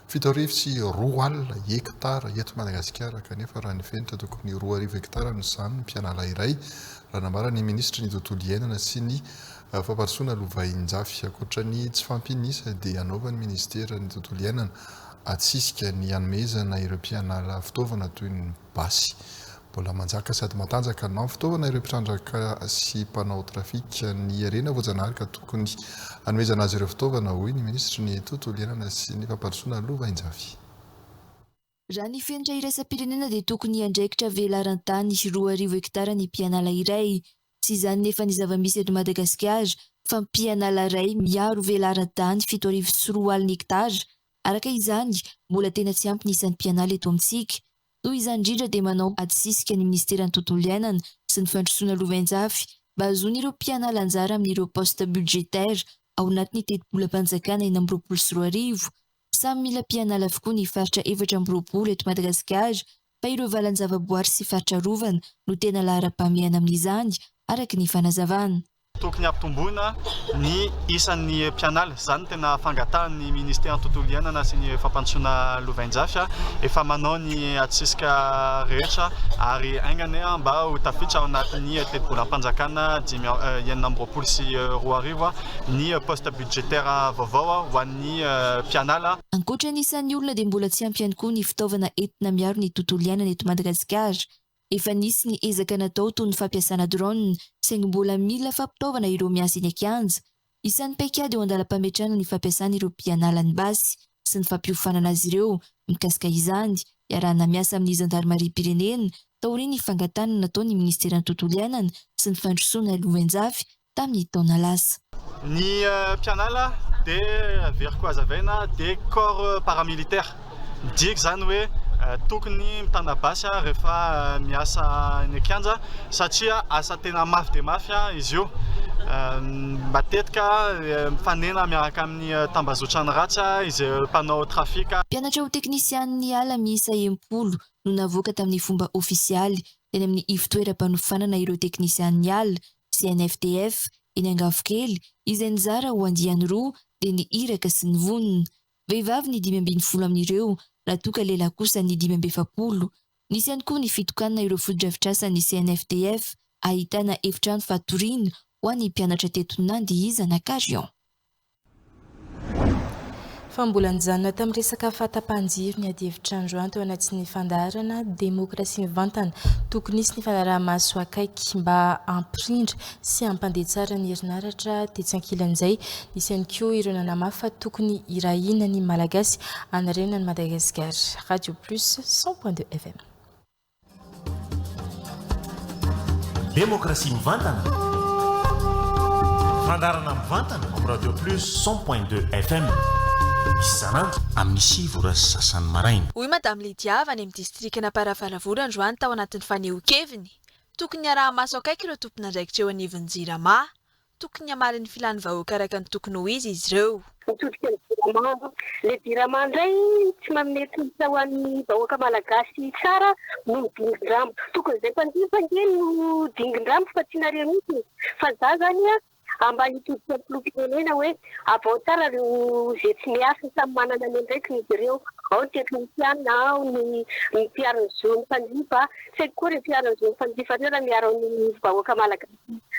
2007 hektara eto Madagasikara kanefa raha ny fenitra tokony 2000 hektara no sahanin'ny mpianala iray raha nambaran'ny minisitry ny tontolo iainana sy ny fampandrosoana lovainjafy. Ankoatra ny tsy fahampian'ny isa dia hanaovan'ny minisiteran'ny tontolo iainana atsisika ny hanomezana ireo mpianala fitaovana toy ny basy. Mbola manjaka sady matanjaka ny fitaovana ireo mpitrandraka sy mpanao trafika ny harena voajanahary ka tokony hanomezana azy ireo fitaovana, hoy ny minisitry ny Tontolo iainana sy ny fampandrosoana lovainjafy. Raha ny fenitra iraisam-pirenena dia tokony hiandraikitra velaran-tany 2000 hektara ny mpianala iray. Tsy izany nefa ny zava-misy eto Madagasikara fa mpianala iray miaro velaran-tany 2007 hektara. Araka izany, mbola tena tsy ampy ny isan'ny mpianala eto amintsika. Noho izany indrindra dia manao adisisika ny Minisiteran'ny Tontolo Iainana sy ny Fandrosoana Lovainjafy mba hahazoan'ireo mpianala anjara amin'ireo poste budgétaire ao anatin'ny tetibolam-panjakana 2026. Samy mila mpianala avokoa ny faritra 24 eto Madagasikara fa ireo valan-javaboary sy faritra arovana no tena laharam-pahamehana amin'izany, araka ny fanazavana. tokony hampitomboina ny isan'ny mpianala. Izany no tena fangatahan'ny Ministeran'ny Tontolo Iainana sy ny Fampandrosoana Lovainjafy. Efa manao ny adisisika rehetra ary haingana mba ho tafiditra ao anatin'ny tetibolam-panjakana 2026 ny poste budgétaire vaovao ho an'ny mpianala. Ankoatra ny isan'ny olona dia mbola tsy ampy ihany koa ny fitaovana entina miaro ny tontolo iainana eto Madagasikara. Efa nisy ny ezaka natao toy ny fampiasana drone, saingy mbola mila fampitaovana ireo miasa eny an-kianja. Isan'ny paikady eo an-dalam-pametrahana ny fampiasana ireo mpianala ny basy sy ny fampiofanana azy ireo mikasika izany, iarahana miasa amin'ny zandarimariam-pirenena taorian'ny fangatahana nataon'ny minisiteran'ny tontolo iainana sy ny fandrosoana lovainjafy tamin'ny taona lasa. Ny mpianala dia averiko hazavaina dia corps paramilitaire. Midika izany hoe tokony mitana basy rehefa miasa eny an-kianja satria asa tena mafy dia mafy izy io. Matetika mifanena miaraka amin'ny tambazotran'ny ratsy izay mpanao trafic. Mpianatra ho teknisianin'ny ala miisa 60 no navoaka tamin'ny fomba ofisialy teny amin'ny ivotoeram-panofanana ireo teknisianin'ny ala CNFTF, eny Angavokely, izay nizara ho andiany roa, dia ny iraka sy ny vonona. Vehivavy ny 15 amin'ireo, raha toa ka lehilahy kosa ny 45. Nisy ihany koa ny fitokanana ireo fotodrafitrasan'ny CNFTF, ahitana efitrano fatoriana ho an'ny mpianatra teto Nandihizana Carion. Fa mbola nijanona tamin'ny resaka fahatapahan-jiro ny adihevitra androany tao anatin'ny fandaharana Demokrasia mivantana. Tokony hisy ny fanaraha-maso akaiky mba hampirindra sy hampandeha tsara ny herinaratra. Tetsy ankilan'izay, nisy ihany koa ireo nanamafy fa tokony hirahina ny Malagasy hanarenana an'i Madagasikara. Radio Plus 100.2 FM. Demokrasia mivantana. Fandaharana mivantana amin'ny Radio Plus 100.2 FM. Isan'andro amin'ny sivy ora sy sasany maraina. Hoy Madame Lydia avy any amin'ny distrikan'Amparafaravola androany tao anatin'ny fanehoan-keviny. Tokony haraha-maso akaiky ireo tompon'andraikitra eo anivon'ny Jirama. Tokony hamaly ny filan'ny vahoaka araka ny tokony ho izy izy ireo. Mitodika ny jirama. Ilay jirama indray tsy manome tolotra ho an'ny vahoaka malagasy tsara no midingin-drambo. Tokony izay mpanjifa ange no dingin-drambo fa tsy nareo mihitsy e. Fa za zany a mba hitodika amin'ny filoham-pirenena hoe avao tsara ireo izay tsy miasa samy manana ny andraikiny izy ireo. Ao ny teknisiana, ao ny mpiaro ny zon'ny mpanjifa. Tsy haiko koa ireo mpiaro ny zon'ny mpanjifa ireo raha miaro ny vahoaka malagasy.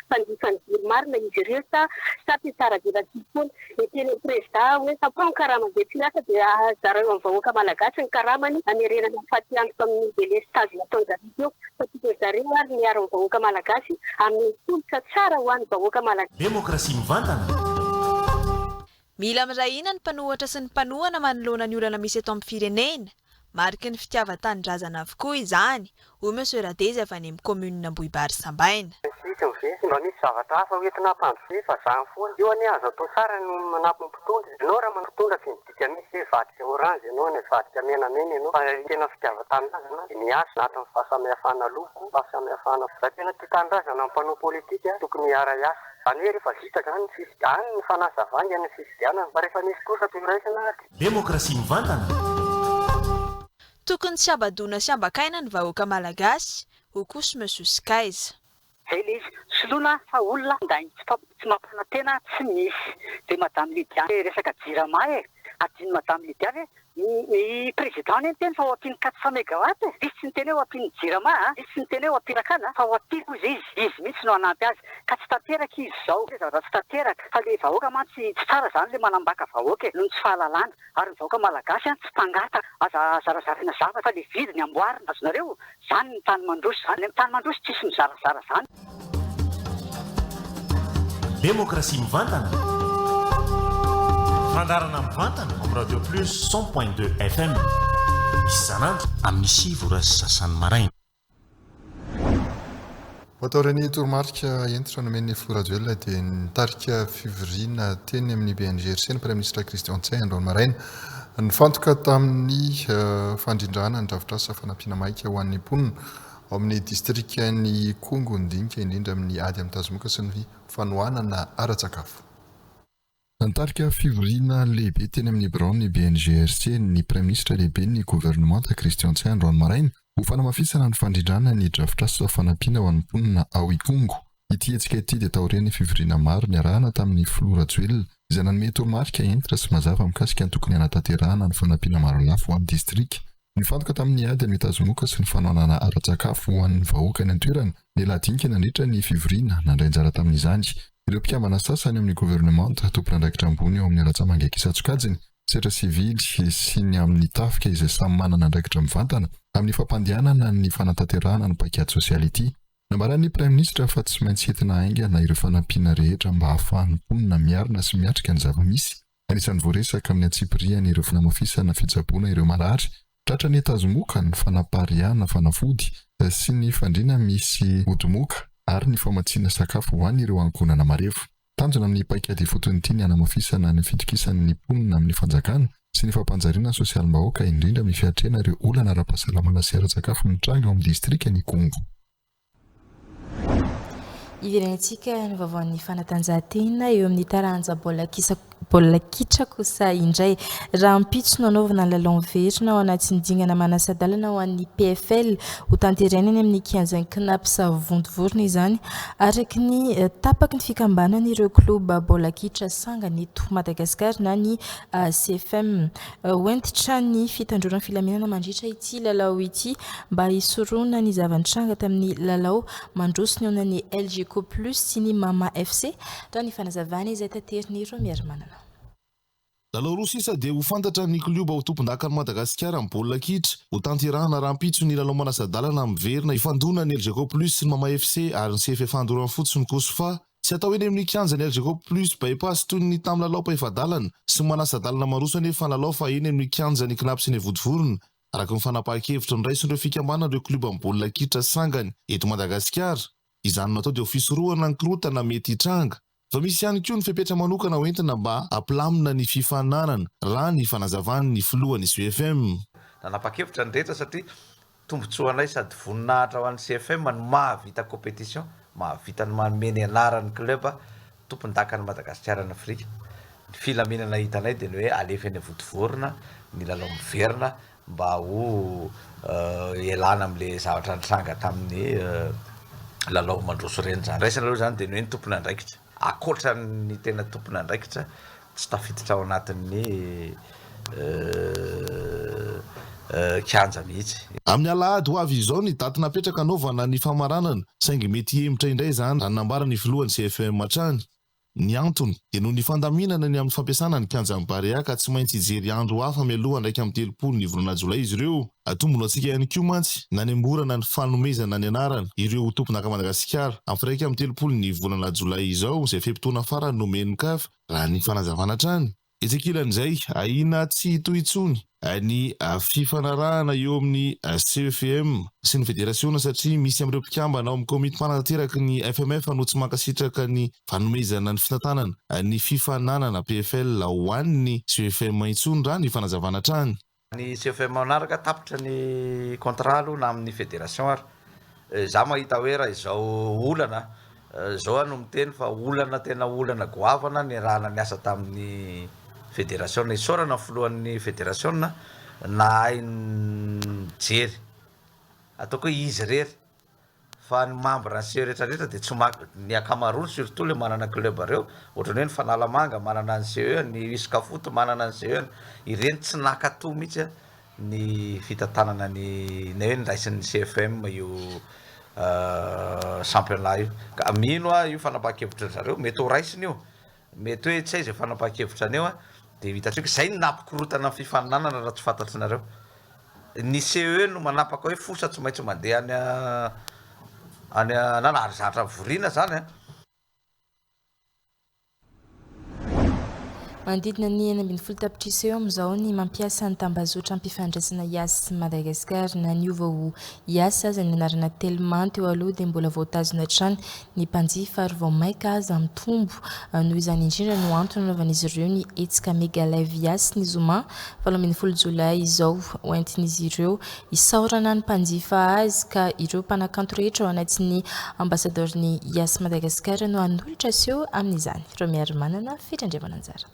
Mpanjifa ny jiro marina izy ireo sa sa mpihatsara-velatsihy foana? Miteny amin'ny prezida hoe tapaho ny karama izay tsy miasa dia zarao amin'ny vahoaka malagasy ny karamany hamerenana ny fatiantoka amin'ny delestazy nataon-jareo teo fa tokony zareo ary miaro ny vahoaka malagasy amin'ny tolotra tsara ho an'ny vahoaka malagasy. Demokrasia mivantana. Mila miray hina ny mpanohatra sy ny mpanohana manoloana ny olana misy eto amin'ny firenena. Mariky ny fitiavan-tanindrazana avokoa izany, hoy Monsieur Radezy avy any amin'ny kaominina Ambohibary Sambaina. Isika ve mba misy zavatra hafa ho entina hampandrosoa fa zany foana. Io anie azo atao tsara ny manampy ny mpitondra. Ianao raha mpitondra tsy midika mihitsy hoe hivadika orange ianao na hivadika menamena ianao fa tena fitiavan-tanindrazana dia miasa anatin'ny fahasamihafana loko, fahasamihafana. Raha tena tia tanindrazana ny mpanao politika tokony hiara-hiasa. Izany hoe rehefa vita izany ny fifidianana, any ny fanazavanga ny fifidianana fa rehefa misy kosa tsy horaisina dia. Demokrasia mivantana. Tokony tsy habadoana sy hambakaina ny vahoaka malagasy, hoy kosa Monsieur Skaiza. Zay le izy, soloina fa olona ndainy tsy mampanantena tsy misy. De madame Lydia le resaka jirama e, adino madame Lydia ve ny président anie niteny fa ho ampiany 400 megawatt e, izy tsy niteny hoe ho ampian'ny jirama a, izy tsy niteny hoe ho ampirakana fa ho ampiany hozy izy, izy mihitsy no hanampy azy, ka tsy tanteraka izy zao, le zavatra tsy tanteraka, fa le vahoaka mantsy tsy tsara zany le manambaka vahoaka e, noho ny tsy fahalalana, ary ny vahoaka malagasy an tsy mpangataka, aza zarazaraina zavatra fa le vidiny amboarina, azonareo? Zany ny tany mandroso zany, ny tany mandroso tsisy mizarazara zany. Demokrasia mivantana. Fandaharana mivantana amin'ny Radio Plus 100.2 FM. Isan'andro amin'ny sivy ora sy sasany maraina. Vao taorian'ny toromarika hentitra nomen'ny Filoha Rajoelina dia nitarika fivoriana teny amin'ny BNGRC ny Praiminisitra Christian Ntsay androany maraina. Nifantoka tamin'ny fandrindrana ny drafitrasa fanampiana maika ho an'ny mponina ao amin'ny distrikan'i Ikongo ny dinika indrindra amin'ny ady amin'ny tazomoka sy ny fanohanana ara-tsakafo. Nitarika fivoriana lehibe teny amin'ny biraon'ny BNGRC ny Praiminisitra lehiben'ny governemanta Christian Ntsay androany maraina ho fanamafisana ny fandrindrana ny drafitrasa fanampiana ho an'ny mponina ao Ikongo. Ity hetsika ity dia taorian'ny fivoriana maro niarahana tamin'ny Filoha Rajoelina, izay nanome toromarika hentitra sy mazava mikasika ny tokony hanatanterahana ny fanampiana marolafy ho an'ny distrika. Nifantoka tamin'ny ady amin'ny tazomoka sy ny fanohanana ara-tsakafo ho an'ny vahoaka any an-toerana ny lahadinika nandritra ny fivoriana. Nandray anjara tamin'izany ireo mpikambana sasany ao amin'ny governemanta, tompon'andraikitra ambony ao amin'ny ratsa-mangaika isan-tsokajiny, sehatra sivily sy ny amin'ny tafika izay samy manana andraikitra mivantana amin'ny fampandehanana ny fanatanterahana ny paikady sosialy ity. Nambaran'ny Praiminisitra fa tsy maintsy entina haingana ireo fanampiana rehetra mba hahafahan'ny mponina miarina sy miatrika ny zava-misy. Anisan'ny voaresaka amin'ny antsipiriany ireo fanamafisana fitsaboana ireo marary tratra ny tazomoka, ny fanapariahana fanafody sy ny fandriana misy odimoka ary ny famatsiana sakafo ho an'ireo ankohonana marefo. Tanjona amin'ny paikady ifotony ity ny hanamafisana ny fitokisan'ny mponina amin'ny fanjakana sy ny fampanjariana ny sosialim-bahoaka indrindra amin'ny fiatrehana ireo olana ara-pahasalamana sy ara-tsakafo mitranga ao amin'ny distrikan'Ikongo. Hiverenantsika ny vaovaon'ny fanatanjahantena eo amin'ny taranja baolina kisa baolina kitra kosa indray. Rahampitso no hanaovana ny lalao miverina ao anatin'ny dingana manasa-dalana ho an'ny PFL. Hotanterahina eny amin'ny kianjan'ny Cnaps Vontovorona izany, araka ny tapaky ny fikambanan'ireo klioba baolina kitra sangany eto Madagasikara na ny CFM. Ho hentitra ny fitandroana ny filaminana mandritra ity lalao ity mba hisorohana ny zava-nitranga tamin'ny lalao mandroso nihaonan'ny Elgeco Plus sy ny Mama FC, raha ny fanazavana izay taterin'i Romiarimanana. Lalao roa sisa dia ho fantatra ny klioba ho tompondakan'i Madagasikara amin'ny baolina kitra. Ho tanterahana rahampitso ny lalao manasa-dalana miverina hifandona ny Elgeco Plus sy ny Mama FC ary ny CFFA Andoranfotsy sy ny Cosfa. Tsy atao eny amin'ny kianjan'ny Elgeco Plus By-Pass toy ny tamin'ny lalao mpahefa-dalana sy ny manasa-dalana maroso anefa ny lalao fa eny amin'ny kianjan'ny Cnaps eny Vontovorona, araka ny fanapahan-kevitra noraisin'ireo fikambanana ireo klioban'ny baolina kitra sangany eto Madagasikara. Izany no atao dia ho fisorohana ny korontana mety hitranga. Fa misy ihany koa ny fepetra manokana hoentina mba hampilamina ny fifaninanana, raha ny fanazavan'ny filohan'ny CFM. Nanapa-kevitra ny rehetra satria tombontsoanay sady voninahitra ho an'ny CFM no mahavita competition, mahavita ny manome ny anaran'ny club tompondakan'i Madagasikara any Afrika. Ny filaminana hitanay dia ny hoe alefa eny Vontovorona ny lalao miverina mba ho ialana amin'ilay zavatra nitranga tamin'ny lalao mandroso ireny izany. Raisina aloha izany dia ny hoe ny tompon'andraikitra, ankoatra ny tena tompon'andraikitra tsy tafiditra ao anatin'ny kianja mihitsy. Amin'ny alahady ho avy izao ny daty napetraka hanaovana ny famaranana, saingy mety hihemotra indray izany raha ny nambaran'ny filohan'ny CFEM hatrany. Ny antony dia noho ny fandaminana ny amin'ny fampiasana ny kianjan'i Barea ka tsy maintsy hijery andro hafa mialoha ny 31 ny volana jolay izy ireo. Tombony ho antsika ihany koa mantsy nanemorana ny fanomezana ny anarana ireo ho tompon'aka Madagasikara amin'ny 31 ny volana jolay izao izay fe-potoana farany nomen'ny Caf raha ny fanazavana hatrany. Etsy ankilan'izay, ahiana tsy hitohy intsony ny fifanarahana eo amin'ny CEFM sy ny federasiona satria misy amin'ireo mpikambana ao amin'ny komity mpanatanteraky ny FMF no tsy mankasitraka ny fanomezana ny fitantanana ny fifaninanana PFL ho an'ny CEFM intsony raha ny fanazavana hatrany. Ny CFM manaraka tapitra ny contrat aloha na amin'ny fédération ary. Za mahita hoe raha izao olana izao aho no miteny fa olana tena olana goavana niarahana niasa tamin'ny fédération. Isaorana ny filohan'ny fédération nahay nijery ataoko hoe izy irery Fa ny membre ny CE rehetra rehetra dia tsy maka, ny ankamaroany surtout le manana club reo, ohatrany hoe ny Fanalamanga manana ny CE-ny, ny Uscafoot manana ny CE-ny, ireny tsy naka to mihitsy ny fitantanana ny na hoe niraisin'ny CFM io championnat io. Ka mino aho io fanapahan-kevitry ry zareo, mety ho raisiny io, mety hoe tsy hay izay fanapahan-kevitra any eo an, dia ho hitantsika, izay no nampikorontana ny fifaninanana raha tsy fantatrinareo. Ny CE no manapaka hoe fosa tsy maintsy mandeha any any anana ary zatra voriana zany an. Manodidina ny 16 tapitrisa eo amin'izao ny mampiasa ny tambazotram-pifandraisana Yas Madagascar. Na niova ho Yas aza ny anarana Telma teo aloha dia mbola voatazona hatrany ny mpanjifa ary vao mainka aza mitombo. Noho izany indrindra no antony nanaovan'izy ireo ny hetsika Mega Live Yas ny zoma 18 jolay izao. Hoentin'izy ireo hisaorana ny mpanjifa azy ka ireo mpanakanto rehetra ao anatin'ny Ambassador-n'ny Yas Madagascar no hanolotra seho amin'izany. Romiarimanana Fetrandriamananjara.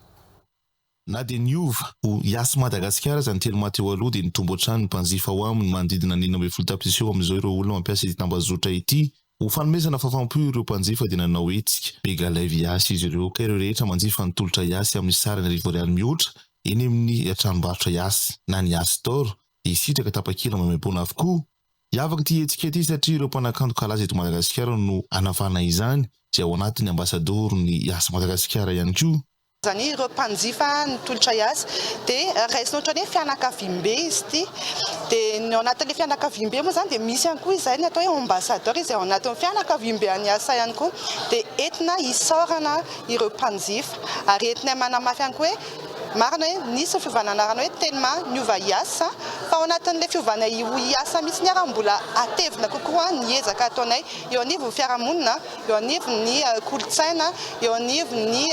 Na dia niova ho Yas Madagasikara aza ny Telma teo aloha dia nitombo hatrany ny mpanjifa ao aminy, manodidina ny 16 tapitrisa eo amin'izao ireo olona mampiasa ity tambazotra ity. Ho fanomezana fahafaham-po ireo mpanjifa dia nanao hetsika Mega Live Yas izy ireo ka ireo rehetra manjifa ny tolotra Yas amin'ny sarany 1000 ariary mihoatra eny amin'ny tranombarotra Yas na ny Yas Store dia hisitraka tapakila maimaimpoana avokoa. Hiavaka ity hetsika ity satria ireo mpanakanto kalaza eto Madagasikara no hanavana izany izay ao anatin'ny ambasadaoron'ny Yas Madagasikara ihany koa. Izany hoe ireo mpanjifa ny tolotra Yas dia raisina ohatran'ny hoe fianakaviambe izy ity. Dia ny ao anatin'ilay fianakaviambe moa izany dia misy ihany koa izay ny atao hoe ambassadeur izay ao anatin'ny fianakaviambe an'ny Yas ihany koa. Dia entina hisaorana ireo mpanjifa ary entinay manamafy ihany koa hoe marina hoe nisy ny fiovana anarana hoe Telma niova Yas fa ao anatin'ilay fiovana ho Yas mihitsy ary mbola hatevina kokoa ny ezaka ataonay eo anivon'ny fiarahamonina. eo anivon'ny kolontsaina, eo anivon'ny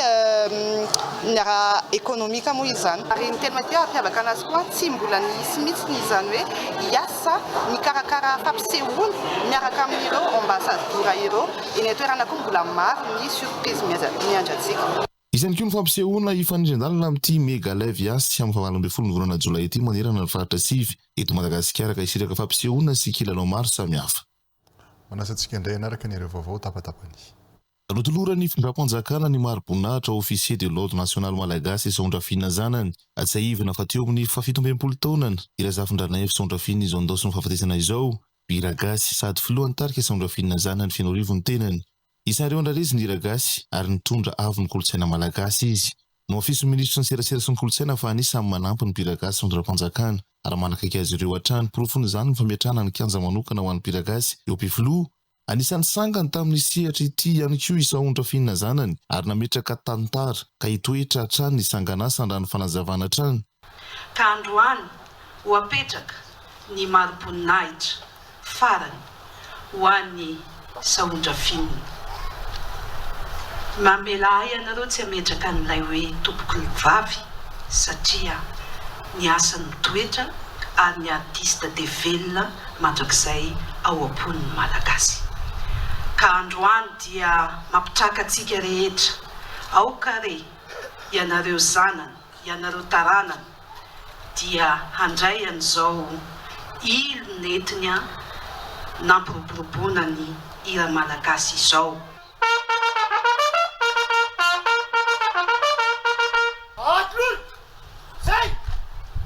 ny ara-ekonomika moa izany. Ary ny tena maha hampiavaka anazy koa, tsy mbola nisy mihitsy ny izany hoe hiasa mikarakara fampisehoana miaraka amin'ireo ambasadora ireo. Eny an-toerana koa mbola maro ny surprise miandry antsika. Hisy ihany koa ny fampisehoana hifanindran-dalana amin'ity Mega Live Yas amin'ny fahavalo ambin'ny folo ny volana jolay ity manerana ny faritra sivy eto Madagasikara ka hisitraka fampisehoana sy kilalao maro samihafa. Manasa antsika indray hanaraka ny ireo vaovao tapatapany. Notoloran'ny fitondram-panjakana ny mari-boninahitra Officier de l'Ordre National Malagasy Sahondrafinina zanany. Tsiahivina fa teo amin'ny fahafito amby 60 taonany i Razafindranaivo Sahondrafinina izao nindaosin'ny fahafatesana izao. Mpihira gasy sady filohan'ny tarika Sahondrafinina zanany Fenoarivo ny tenany. Isan'ireo andrarezy ny hira gasy ary nitondra avo ny kolontsaina malagasy izy. Nohafisin'ny minisitry ny serasera sy ny kolontsaina fa anisan'ny manampy ny mpihira gasy ny fitondram-panjakana ary manakaiky azy ireo hatrany. Porofon'izany ny fametrahana ny kianja manokana ho an'ny mpihira gasy eo Ampefiloha. Anisan'ny sangany tamin'ny sehatra ity ihany koa i Sahondra Finina zanany ary nametraka tantara ka hitoetra hatrany ny sanganasany raha ny fanazavana hatrany. Ka androany ho apetraka ny mari-boninahitra farany ho an'i Sahondrafinina. Mamelà ahy ianareo tsy hametraka an'ilay hoe tompokovavy satria ny asany mitoetra ary ny artiste dia velona mandrakizay ao am-pon'ny Malagasy. Ka androany dia mampitraka antsika rehetra, aoka re ianareo zanany, ianareo taranany dia handray an'izao ilo nentiny nampiroboroboana ny hira malagasy izao.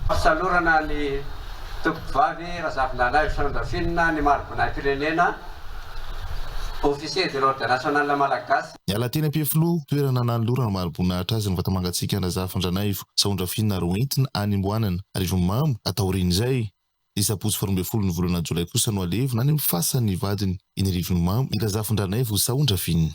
Fasalorana ny Tompokovavy Razafindrainaivo Sandrafinina ny Mari-boninahim-pirenena, Officier de l'Ordre National Malagasy. Niala teny Ampefiloha, toerana nanolorana mari-boninahitra azy ny vata-mangatsiaka an-dRazafindrainaivo Sahondrafinina ary hoentina any Amboanana, Arivonimamo, taorian'izay. Ny sabotsy faharoa ambin'ny folo ny volana jolay kosa no halevina any amin'ny fasan'ny vadiny eny Arivonimamo i Razafindrainaivo Sahondrafinina.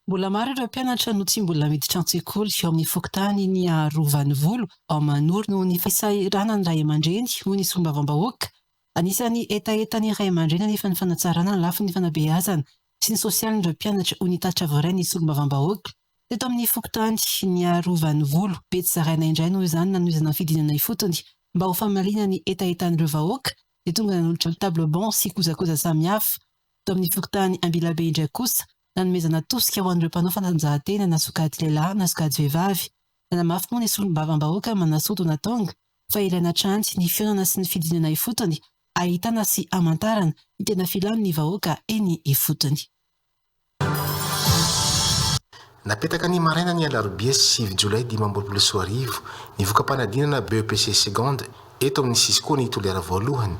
Mbola maro ireo mpianatra no tsy mbola miditra an-tsekoly ao amin'ny fokontany Niarovanivolo ao Manoro noho ny fahasahiranan'ny ray aman-dreny, hoy ny solombavambahoaka. Anisan'ny hetahetan'ny ray aman-dreny anefa ny fanatsarana ny lafiny fanabeazana sy ny sosialin'ireo mpianatra hoy ny tatitra voarain'ny solombavambahoaka teto amin'ny fokontany Niarovanivolo. Betsizaraina indray noho izany nanohizana ny fidinana ifotony mba ho famaliana ny hetahetan'ireo vahoaka dia tonga nanolotra table banc sy kojakoja samihafa. Tao amin'ny fokontany Ambilabe indray kosa nanomezana tosika ho an'ireo mpanao fanatanjahantena na sokajy lehilahy na sokajy vehivavy. Nanamafy moa ny solombavambahoaka Manasoa Donatong fa ilaina hatrany ny fihaonana sy ny fidinana ifotony ahitana sy hamantarana ny tena filan'ny vahoaka eny ifotony. Napetaka ny maraina ny alarobia sivy jolay 2025 ny voka-panadinana BEPC Seconde eto amin'ny Cisco ny Toliara voalohany.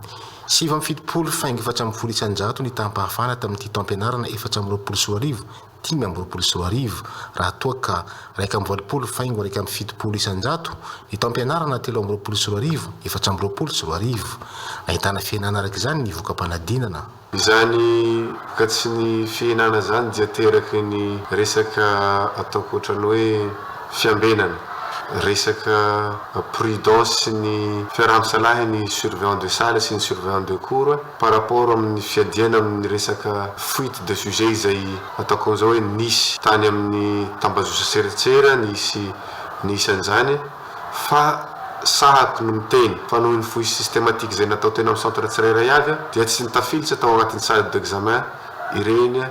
79 faingo 14% ny taham-pahafahana tamin'ity taom-pianarana 2024 2025 raha toa ka 81 faingo 71% ny taom-pianarana 2023 2024. Nahitana fihenana araka izany ny voka-panadinana. Izany vokatry ny fihenana izany dia ateraky ny resaka ataoko ohatran'ny hoe fiambenana, resaka prudence sy ny fiaraha-misalahy ny surveillant de salle sy ny surveillant de cours par rapport amin'ny fiadiana amin'ny resaka fuite de sujet izay ataoko amin'izao hoe nisy tany amin'ny tambajotra serasera nisy ny isan'izany. Fa sahako no miteny fa noho ny fouille systématique izay natao teny amin'ny centre tsirairay avy dia tsy nitafilitra tao anatin'ny salle d'examen ireny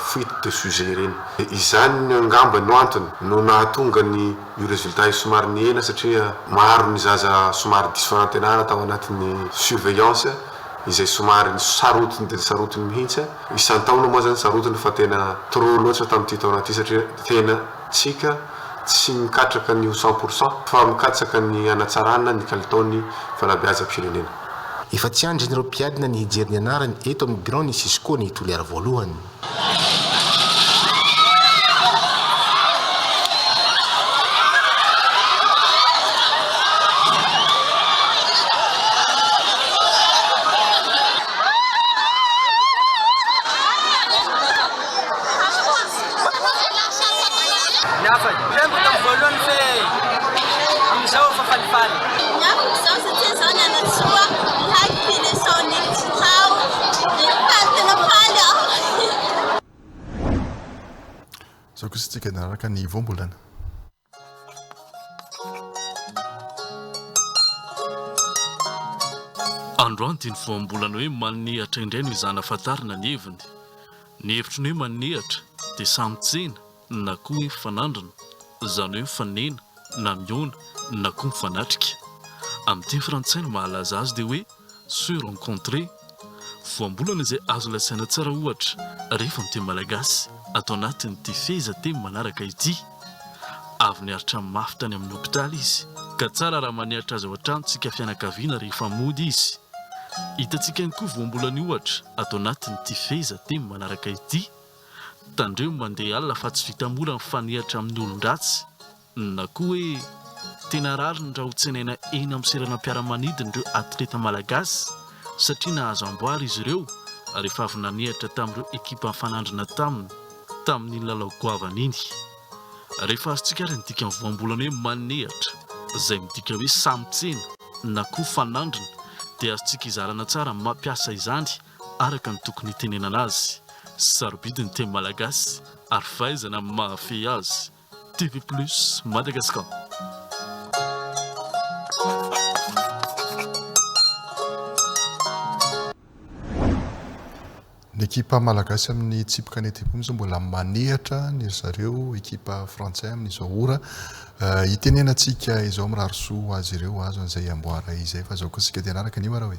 fuite de sujet ireny. Izany angamba no antony no nahatonga ny io résultat io somary nihena satria maro ny zaza somary diso fanantenana tao anatin'ny surveillance. izay somary sarotiny dia sarotiny mihitsy, isan-taona moa zany sarotiny fa tena trop loatra tamin'ity taona ity satria tena tsika tsy mikatraka ny ho cent pour cent fa mikatsaka ny hanatsarana ny kalitaon'ny fanabeazam-pirenena. Efa tsy andrin'ireo mpiadina ny hijery ny anarany eto amin'ny biraon'ny Cisco ny Toliara voalohany. Niafaka. Rembo tamin'ny voalohany fe amin'izao efa falifaly. Niafaka izao satria izao nianatsoa, nihaiko ty leçon niditra tao, dia faly tena faly aho. Izao kosa isika hanaraka ny voambolana. Androany dia ny voambolana hoe manehatra indray no ezahana fantarina ny heviny. Ny hevitry ny hoe manehatra dia samy tsena na koa hoe mifanandrina, izany hoe mifanena na mihaona na koa mifanatrika. Amin'ny teny frantsay ny mahalaza azy dia hoe se rencontrer. Voambolana izay azo lazaina tsara ohatra rehefa miteny malagasy ato anatin'ity fehezanteny manaraka ity. Avy niaritra mafy tany amin'ny hopitaly izy ka tsara raha manehatra azy ao an-trano tsika fianakaviana rehefa mody izy. Hitantsika ihany koa voambolana ohatra ato anatin'ity fehezanteny manaraka ity. Tandremo mandeha alina fa tsy vita mora mifanehatra amin'ny olon-dratsy. Na koa hoe tena rariny raha hotsenaina eny amin'ny seranam-piaramanidina ireo atleta malagasy satria nahazo amboara izy ireo rehefa avy nanehatra tamin'ireo ekipa nifanandrina taminy tamin'iny lalao goavana iny. Rehefa azontsika ary ny dikan'ny voambolana hoe manehatra izay midika hoe samy tsena na koa fanandrina dia azontsika izarana tsara ny mampiasa izany araka ny tokony hitenenana azy. Sarobidy ny teny malagasy ary fahaizana mahafehy azy. TV Plus Madagascar. Ny ekipa malagasy amin'ny tsipy kanetibe moa izao mbola manehatra ny ry zareo ekipa frantsay amin'izao ora itenenantsika izao mirary soa ho azy ireo azo an'izay amboara izay fa izao kosa isika dia hanaraka an'io ara hoe.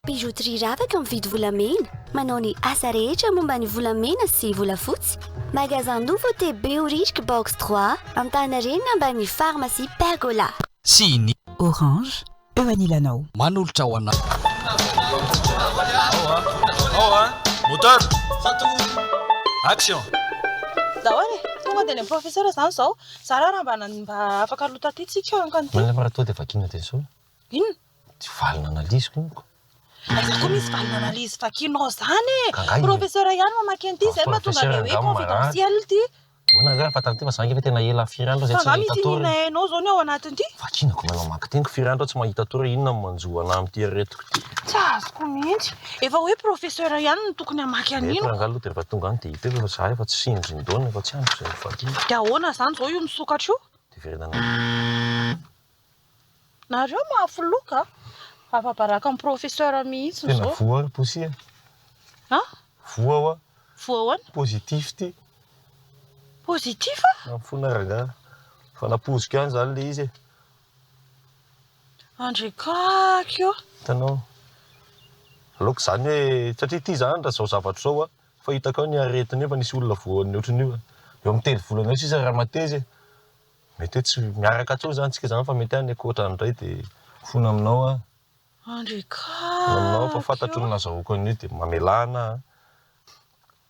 Bijouterie Ravaka mividy volamena, manao ny asa rehetra momba ny volamena sy volafotsy. Magasin Nouveauté Behoririka box trois, Antaninarenina ambany pharmacie Pergola. Sy ny. Orange, eo anilanao. Manolotra ho anao. Moteur! Action! Daholo e! Tonga dia any amin'ny professeur izany izao. Zara raha mba mba afaka aloha taty tsika hankany ity. Manana fa raha toa dia vakiana dia soa. Inona? Tsy valina analyse-ko iny ko. Aiza koa misy valina analyse vakianao izany e! Ka angaha iny. Professeur ihany mamaky an'ity, izay no mahatonga an'ilay hoe confidentiel ity. Ahoana angaha fa tamin'ity fa za ange efa tena ela firy andro aho izay Fa tsy angaha nahita misy tory iniana e. hainao izao ny ao anatin'ity? Vakiana ko mahay mamaky teny ko firy andro aho tsy mahita tory inona no manjo anah amin'ity aretiko ity. Tsy azoko mihitsy. Efa hoe professeur ihany no tokony hamaky Mety an'iny. rangaha aloha dia rehefa tonga any dia hita eo fa za efa tsy sindrin-doana efa tsy andriko izay novakiana. Dia ahoana izany izao io misokatra io? Dia verenana. Nareo mafy loka a! Afa-baraka amin'ny professeur mihitsy Tena zao. voa ry Poussy a! An? Voa hoa. Voa ahoana? Positif ty. Positif? Mifona rangaha. Fa napoziko ihany zany le izy e. Andrekaky ô! Hitanao. Aleoko zany hoe satria ity zany raha zao zavatra zao a, fa hitako ao ny aretina io fa nisy olona voan'ny ohatran'io a. Eo amin'ny telo volana eo sisa raha mateza e. Mety hoe tsy miaraka intsony izany tsika izany fa mety any ankoatra any indray dia mifona aminao aho. Mifona aminao aho fa fantatro ny nazahoako an'io dia mamelà anà an.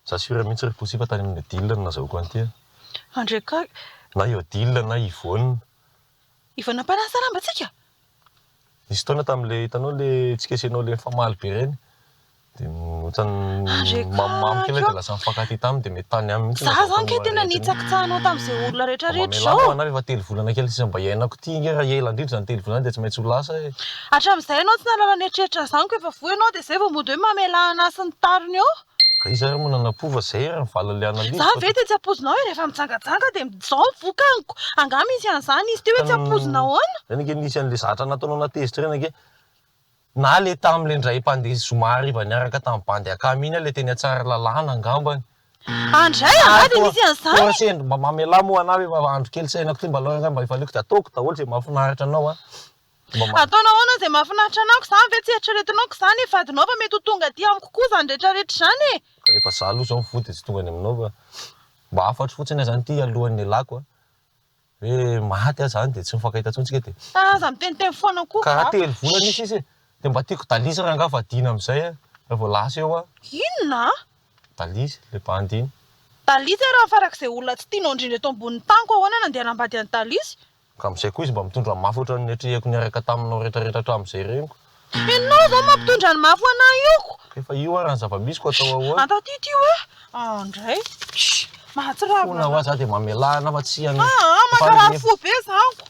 Za sûr mihitsy ry Poussy fa tany amin'ny Odile no nazahoako an'ity an. Na i Odile na Yvonne. Yvonne mpanasa lamba tsika? Nisy fotoana tamin'ilay hitanao ilay tsika sy ianao ilay nifamaly be ireny dia ohatran'ny mamimamy kely dia lasa nifankatia taminy dia mety tany aminy mihitsy Za zany kay tena nitsakitsahanao tamin'izay olona rehetra rehetra izao. Mamelà moa anah efa telo volana kely sisa mba hiainako ity nge raha ela indrindra izany telo volana izany dia tsy maintsy ho lasa e. Hatramin'izay ianao tsy nahalala nieritreritra an'izany ko efa voa ianao dia izay vao mody hoe mamelà anah sy ny tariny eo. Ka iza ary moa nanapova zay ary ny valin'ilay analyse Za fa ve dia tsy ampoizinao e rehefa mijangajanga dia zao ny vokaniko, angaha misy an'izany izy ity hoe tsy ampoizina ahoana? Zay ange nisy an'ilay zatra nataonao nahatezitra ireny ange na le tamin'ilay indray mpandeha zoma hariva niaraka tamin'ny bandy akama iny ilay teny Tsaralalàna angambany. Andray angaha dia nisy an'izany? Toa sendra mba mamelà moa anah efa andro kely tsy iainako ity mba aleo angaha mba hifaliako dia ataoko daholo izay mahafinaritra anao an. Ataonao ahoana izay mahafinaritra anao ko izany ve tsy eritreretinao ko izany e vadinao fa mety ho tonga aty amiko koa izany retraretra izany e! Efa za aloha izao mifoha dia tsy tonga any aminao fa mba hafatro fotsiny aho izany ity alohan'ny hialako a! Hoe maty aho izany dia tsy mifankahita intsony tsika dia. Aza miteniteny foana koa ka. Karaha telo volana io sisa e! Dia mba tiako Dalisy rangaha vadiana amin'izay a! Raha vao lasa eo aho. Inona? Dalisy, ilay bandy iny. Dalisy ary raha farak'izay olona tsy tianao indrindra eto ambonin'ny tany ko ahoana nandeha hanambady an'i Dalisy? Ka amin'izay koa izy mba mitondra mafy ohatran'ny niatrehako niaraka taminao retraretra hatramin'izay ireny ko. Ianao izao mampitondra ny mafy ho anah io ko! Ka efa io ary ny zava-misy ko atao ahoana? Antatity io e! Andray! Shh! Mahatsiravina Fona hoa za dia mamelà anah fa tsy any. Aa! Mankarary fo be zany ko!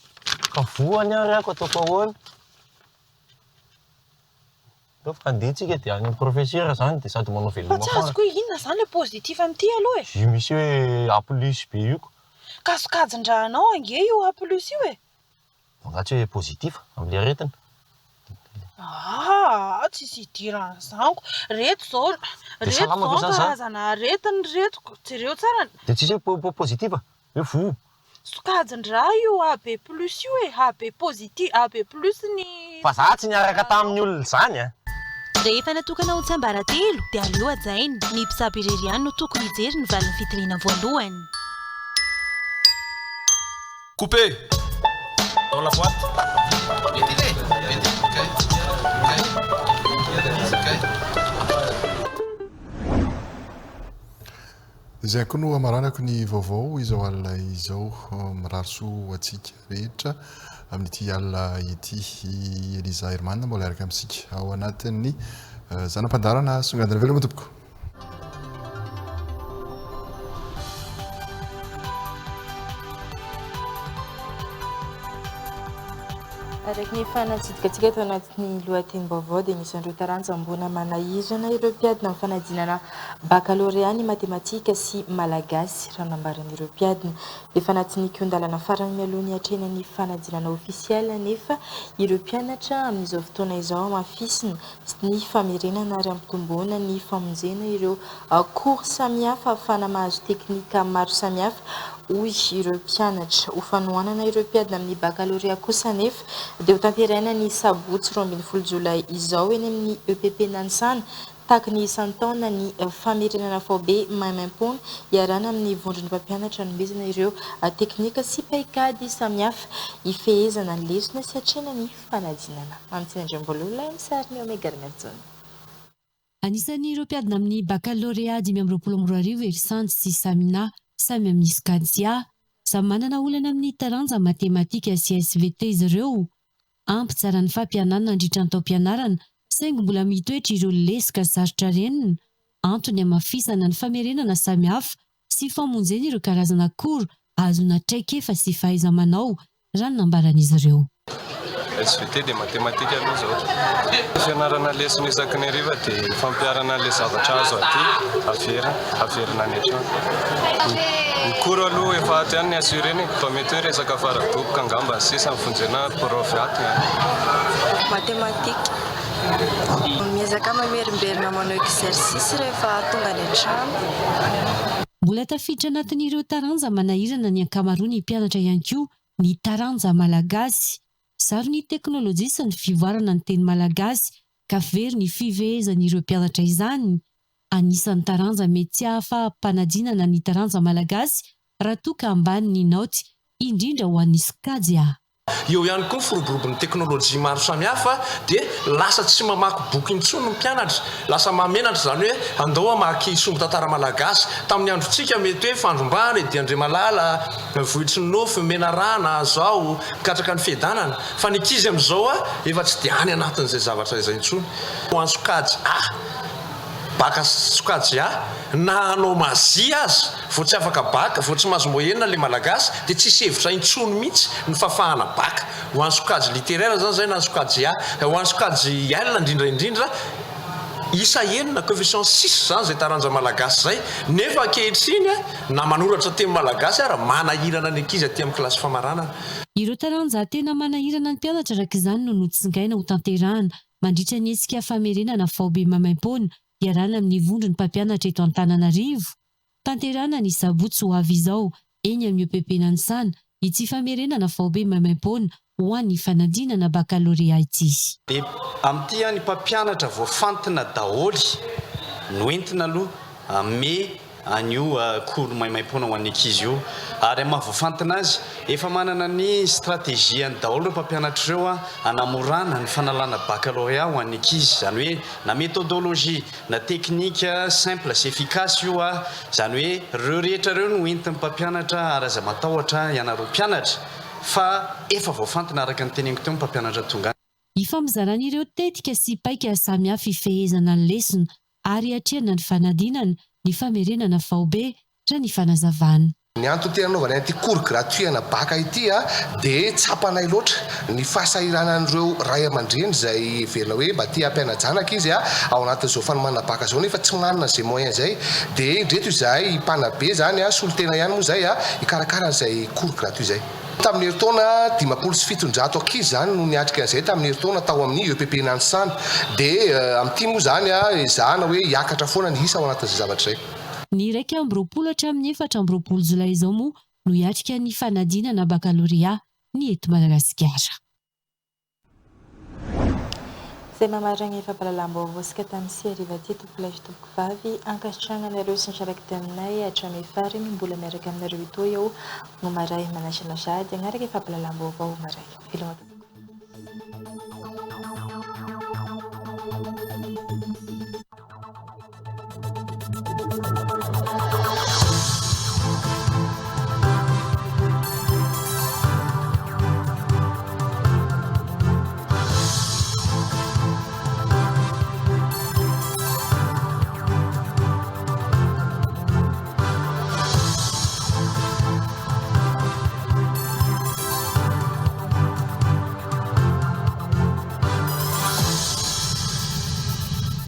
Ka voany ary aho ko ataoko ahoana? Aleo fa handeha tsika dia any amin'ny professeur zany dia sady manao Fa veloma tsy foana. azoko hoe inona zany le positif amin'ity aloha e! Io misy hoe A plus be io ko. Ka sokajin-drahanao ange io A plus io e! Angaha tsy hoe positif amin'ilay aretina? Aa tsisy idiran'izany ko! Reto zao, Dia reto salama ve zao zany za? karazana aretina reto ko, jereo tsara ny. Dia tsisy hoe positif? Hoe voa? Sokajin-dra io AB plus io e, AB positif, AB plus ny. Fa za tsy niaraka tamin'ny olona izany a! Rehefa natokana ho tsiambaratelo dia aleo hajaina. Ny mpitsabo irery ihany no tokony hijery ny valin'ny fitiliana voalohany. Coupé! Dans la boîte. Izay koa no hamaranako ny vaovao izao alina izao. Mirary soa ho antsika rehetra amin'ity alina ity. I Eliza Herman mbola hiaraka amintsika ao anatin'ny zana-pandaharana songadina. Veloma tompoko. Araka ny efa natsidika tao anatin'ny lohatenim-baovao dia anisan'ireo taranja mbola manahirana ireo mpiadina amin'ny fanadinana bakalorea ny matematika sy malagasy, raha nambaran'ireo mpiadina. Efa anatin'ny kihon-dalana farany mialoha ny hiatrehana ny fanadinana ofisialy anefa ireo mpianatra amin'izao fotoana izao hamafisina ny famerenana ary hampitomboana ny famonjena ireo cours samihafa ahafahana mahazo teknika maro samihafa, hoy ireo mpianatra. Ho fanohanana ireo mpiadina amin'ny bakalorea kosa anefa dia hotanterahina ny sabotsy 12 jolay izao eny amin'ny EPP Nanisana tahaky ny isan-taona ny famerenana faobe maimaimpoana iarahana amin'ny vondron'ny mpampianatra hanomezana ireo teknika sy paikady samihafa hifehezana ny lesona sy hatrehina ny fanadinana. Mamitiana Andriambololona amin'ny sarin'i Omega Ramiarijaona. Anisan'ireo mpiadina amin'ny Bakalorea 2025 i Herisandy sy Samina, samy amin'ny sokajy A. Samy manana olana amin'ny taranja matematika sy SVT izy ireo. Ampy tsara ny fampianana nandritra ny taom-pianarana, saingy mbola mitoetra ireo lesoka sarotra renina, antony hamafisana ny famerenana samihafa sy famonjena ireo karazana akora ahazoana traikefa sy fahaiza-manao raha ny nambaran'izy ireo. SVT dia matematika aloha izao. Fianarana lesona isaky ny hariva dia fampiharana an'ilay zavatra azo aty, averina, averina any an-trano. Ny cours aloha efa ato ihany ny assurena e, fa mety hoe resaka fara-doboka angamba ny sisa ny vonjena prof ato ihany. Matematika. Miezaka mamerimberina manao exercice rehefa tonga any an-trano. Mbola tafiditra anatin'ireo taranja manahirana ny ankamaroan'ny mpianatra ihany koa ny taranja malagasy. Zaro ny teknolojia sy ny fivoarana ny teny malagasy ka very ny fifehezan'ireo mpianatra izany. Anisan'ny taranja mety tsy hahafaham-panadinana ny taranja malagasy raha toa ka ambany ny naoty, indrindra ho an'ny sokajy A. Eo ihany koa ny firoborobon'ny teknolojia maro samihafa dia lasa tsy mamaky boky intsony ny mpianatra, lasa mahamenatra izany hoe andao hamaky sombin-tantara malagasy. Tamin'ny androntsika mety hoe Fandrombahana, Eddy Andriamalala, Vohitry ny Nofy, Menarana, Zao, Mikatraka ny Fiadanana. Fa ny ankizy amin'izao efa tsy dia any anatin'izay zavatra izay intsony. Ho an'ny sokajy A, Baka sokajy A, na hanao mazia aza vao tsy afaka baka, vao tsy mahazo moyenne le malagasy dia tsisy hevitra intsony mihitsy ny fafahana baka. Ho an'ny sokajy littéraire zany zay na ny sokajy A. Ho an'ny sokajy L indrindra indrindra, isa enina, coefficient six zany zay taranja malagasy zay. Nefa ankehitriny na manoratra teny malagasy ara manahirana ny ankizy aty amin'ny kilasy famaranana. Ireo taranja tena manahirana ny mpianatra araka izany no notsingaina hotanterahana mandritra ny hetsika famerenana faobe maimaimpoana iarahana amin'ny vondron'ny mpampianatra eto Antananarivo. Tanterahana ny sabotsy ho avy izao, eny amin'ny EPP Nanisana, ity famerenana faobe maimaimpoana. ho an'ny fanadinana bakalorea ity. Dia amin'ity ny mpampianatra voafantina daholo no entina aloha hanome an'io cours maimaimpoana ho an'ny ankizy io. Ary amin'ny maha voafantina azy, efa manana ny stratégie-ny daholo ireo mpampianatra ireo hanamorana ny fanalana baccalauréat ho an'ny ankizy. Izany hoe na méthodologie na technique simple sy efficace io, izany hoe ireo rehetra ireo no entin'ny mpampianatra ary aza matahotra ianareo mpianatra fa efa voafantina araka ny teneniko teo ny mpampianatra tonga any. Ifampizarana ireo tetika sy paika samihafa ifehezana ny lesona ary hiatrehana ny fanadinana, ny famerenana faobe, raha ny fanazavana. Ny antony tena anaovanay an'ity cours gratuit ana bac ity dia tsapanay loatra ny fahasahiranan'ireo ray aman-dreny izay heverina hoe mba te hampiana-janaka izy ao anatin'izao fanomanana bac izao nefa tsy manana izay moyen izay dia indreto izahay mpanabe izany solontena ihany moa izay hikarakara an'izay cours gratuit izay. Tamin'ny herintaona, 750 ankizy izany no niatrika an'izay tamin'ny herintaona tao amin'ny EPP Nanisana. Dia amin'ity moa izany ezahana hoe hiakatra foana ny isa ao anatin'izay zavatra izay. Ny 21 hatramin'ny 24 jolay izao moa no hiatrika ny fanadinana bakalorea ny eto Madagasikara. Izay mamaragna efa mpahalalam-baovao sy katany sy hariva ity tompolahy sy tompokovavy ankasitrahagna anareo sy nisaraka taminay hatramin'ny farany mbola miaraka aminareo etoa eo no maray manasa anao sahady hagnaraka efa mpahalalam-baovao maray. Veloma tompoko.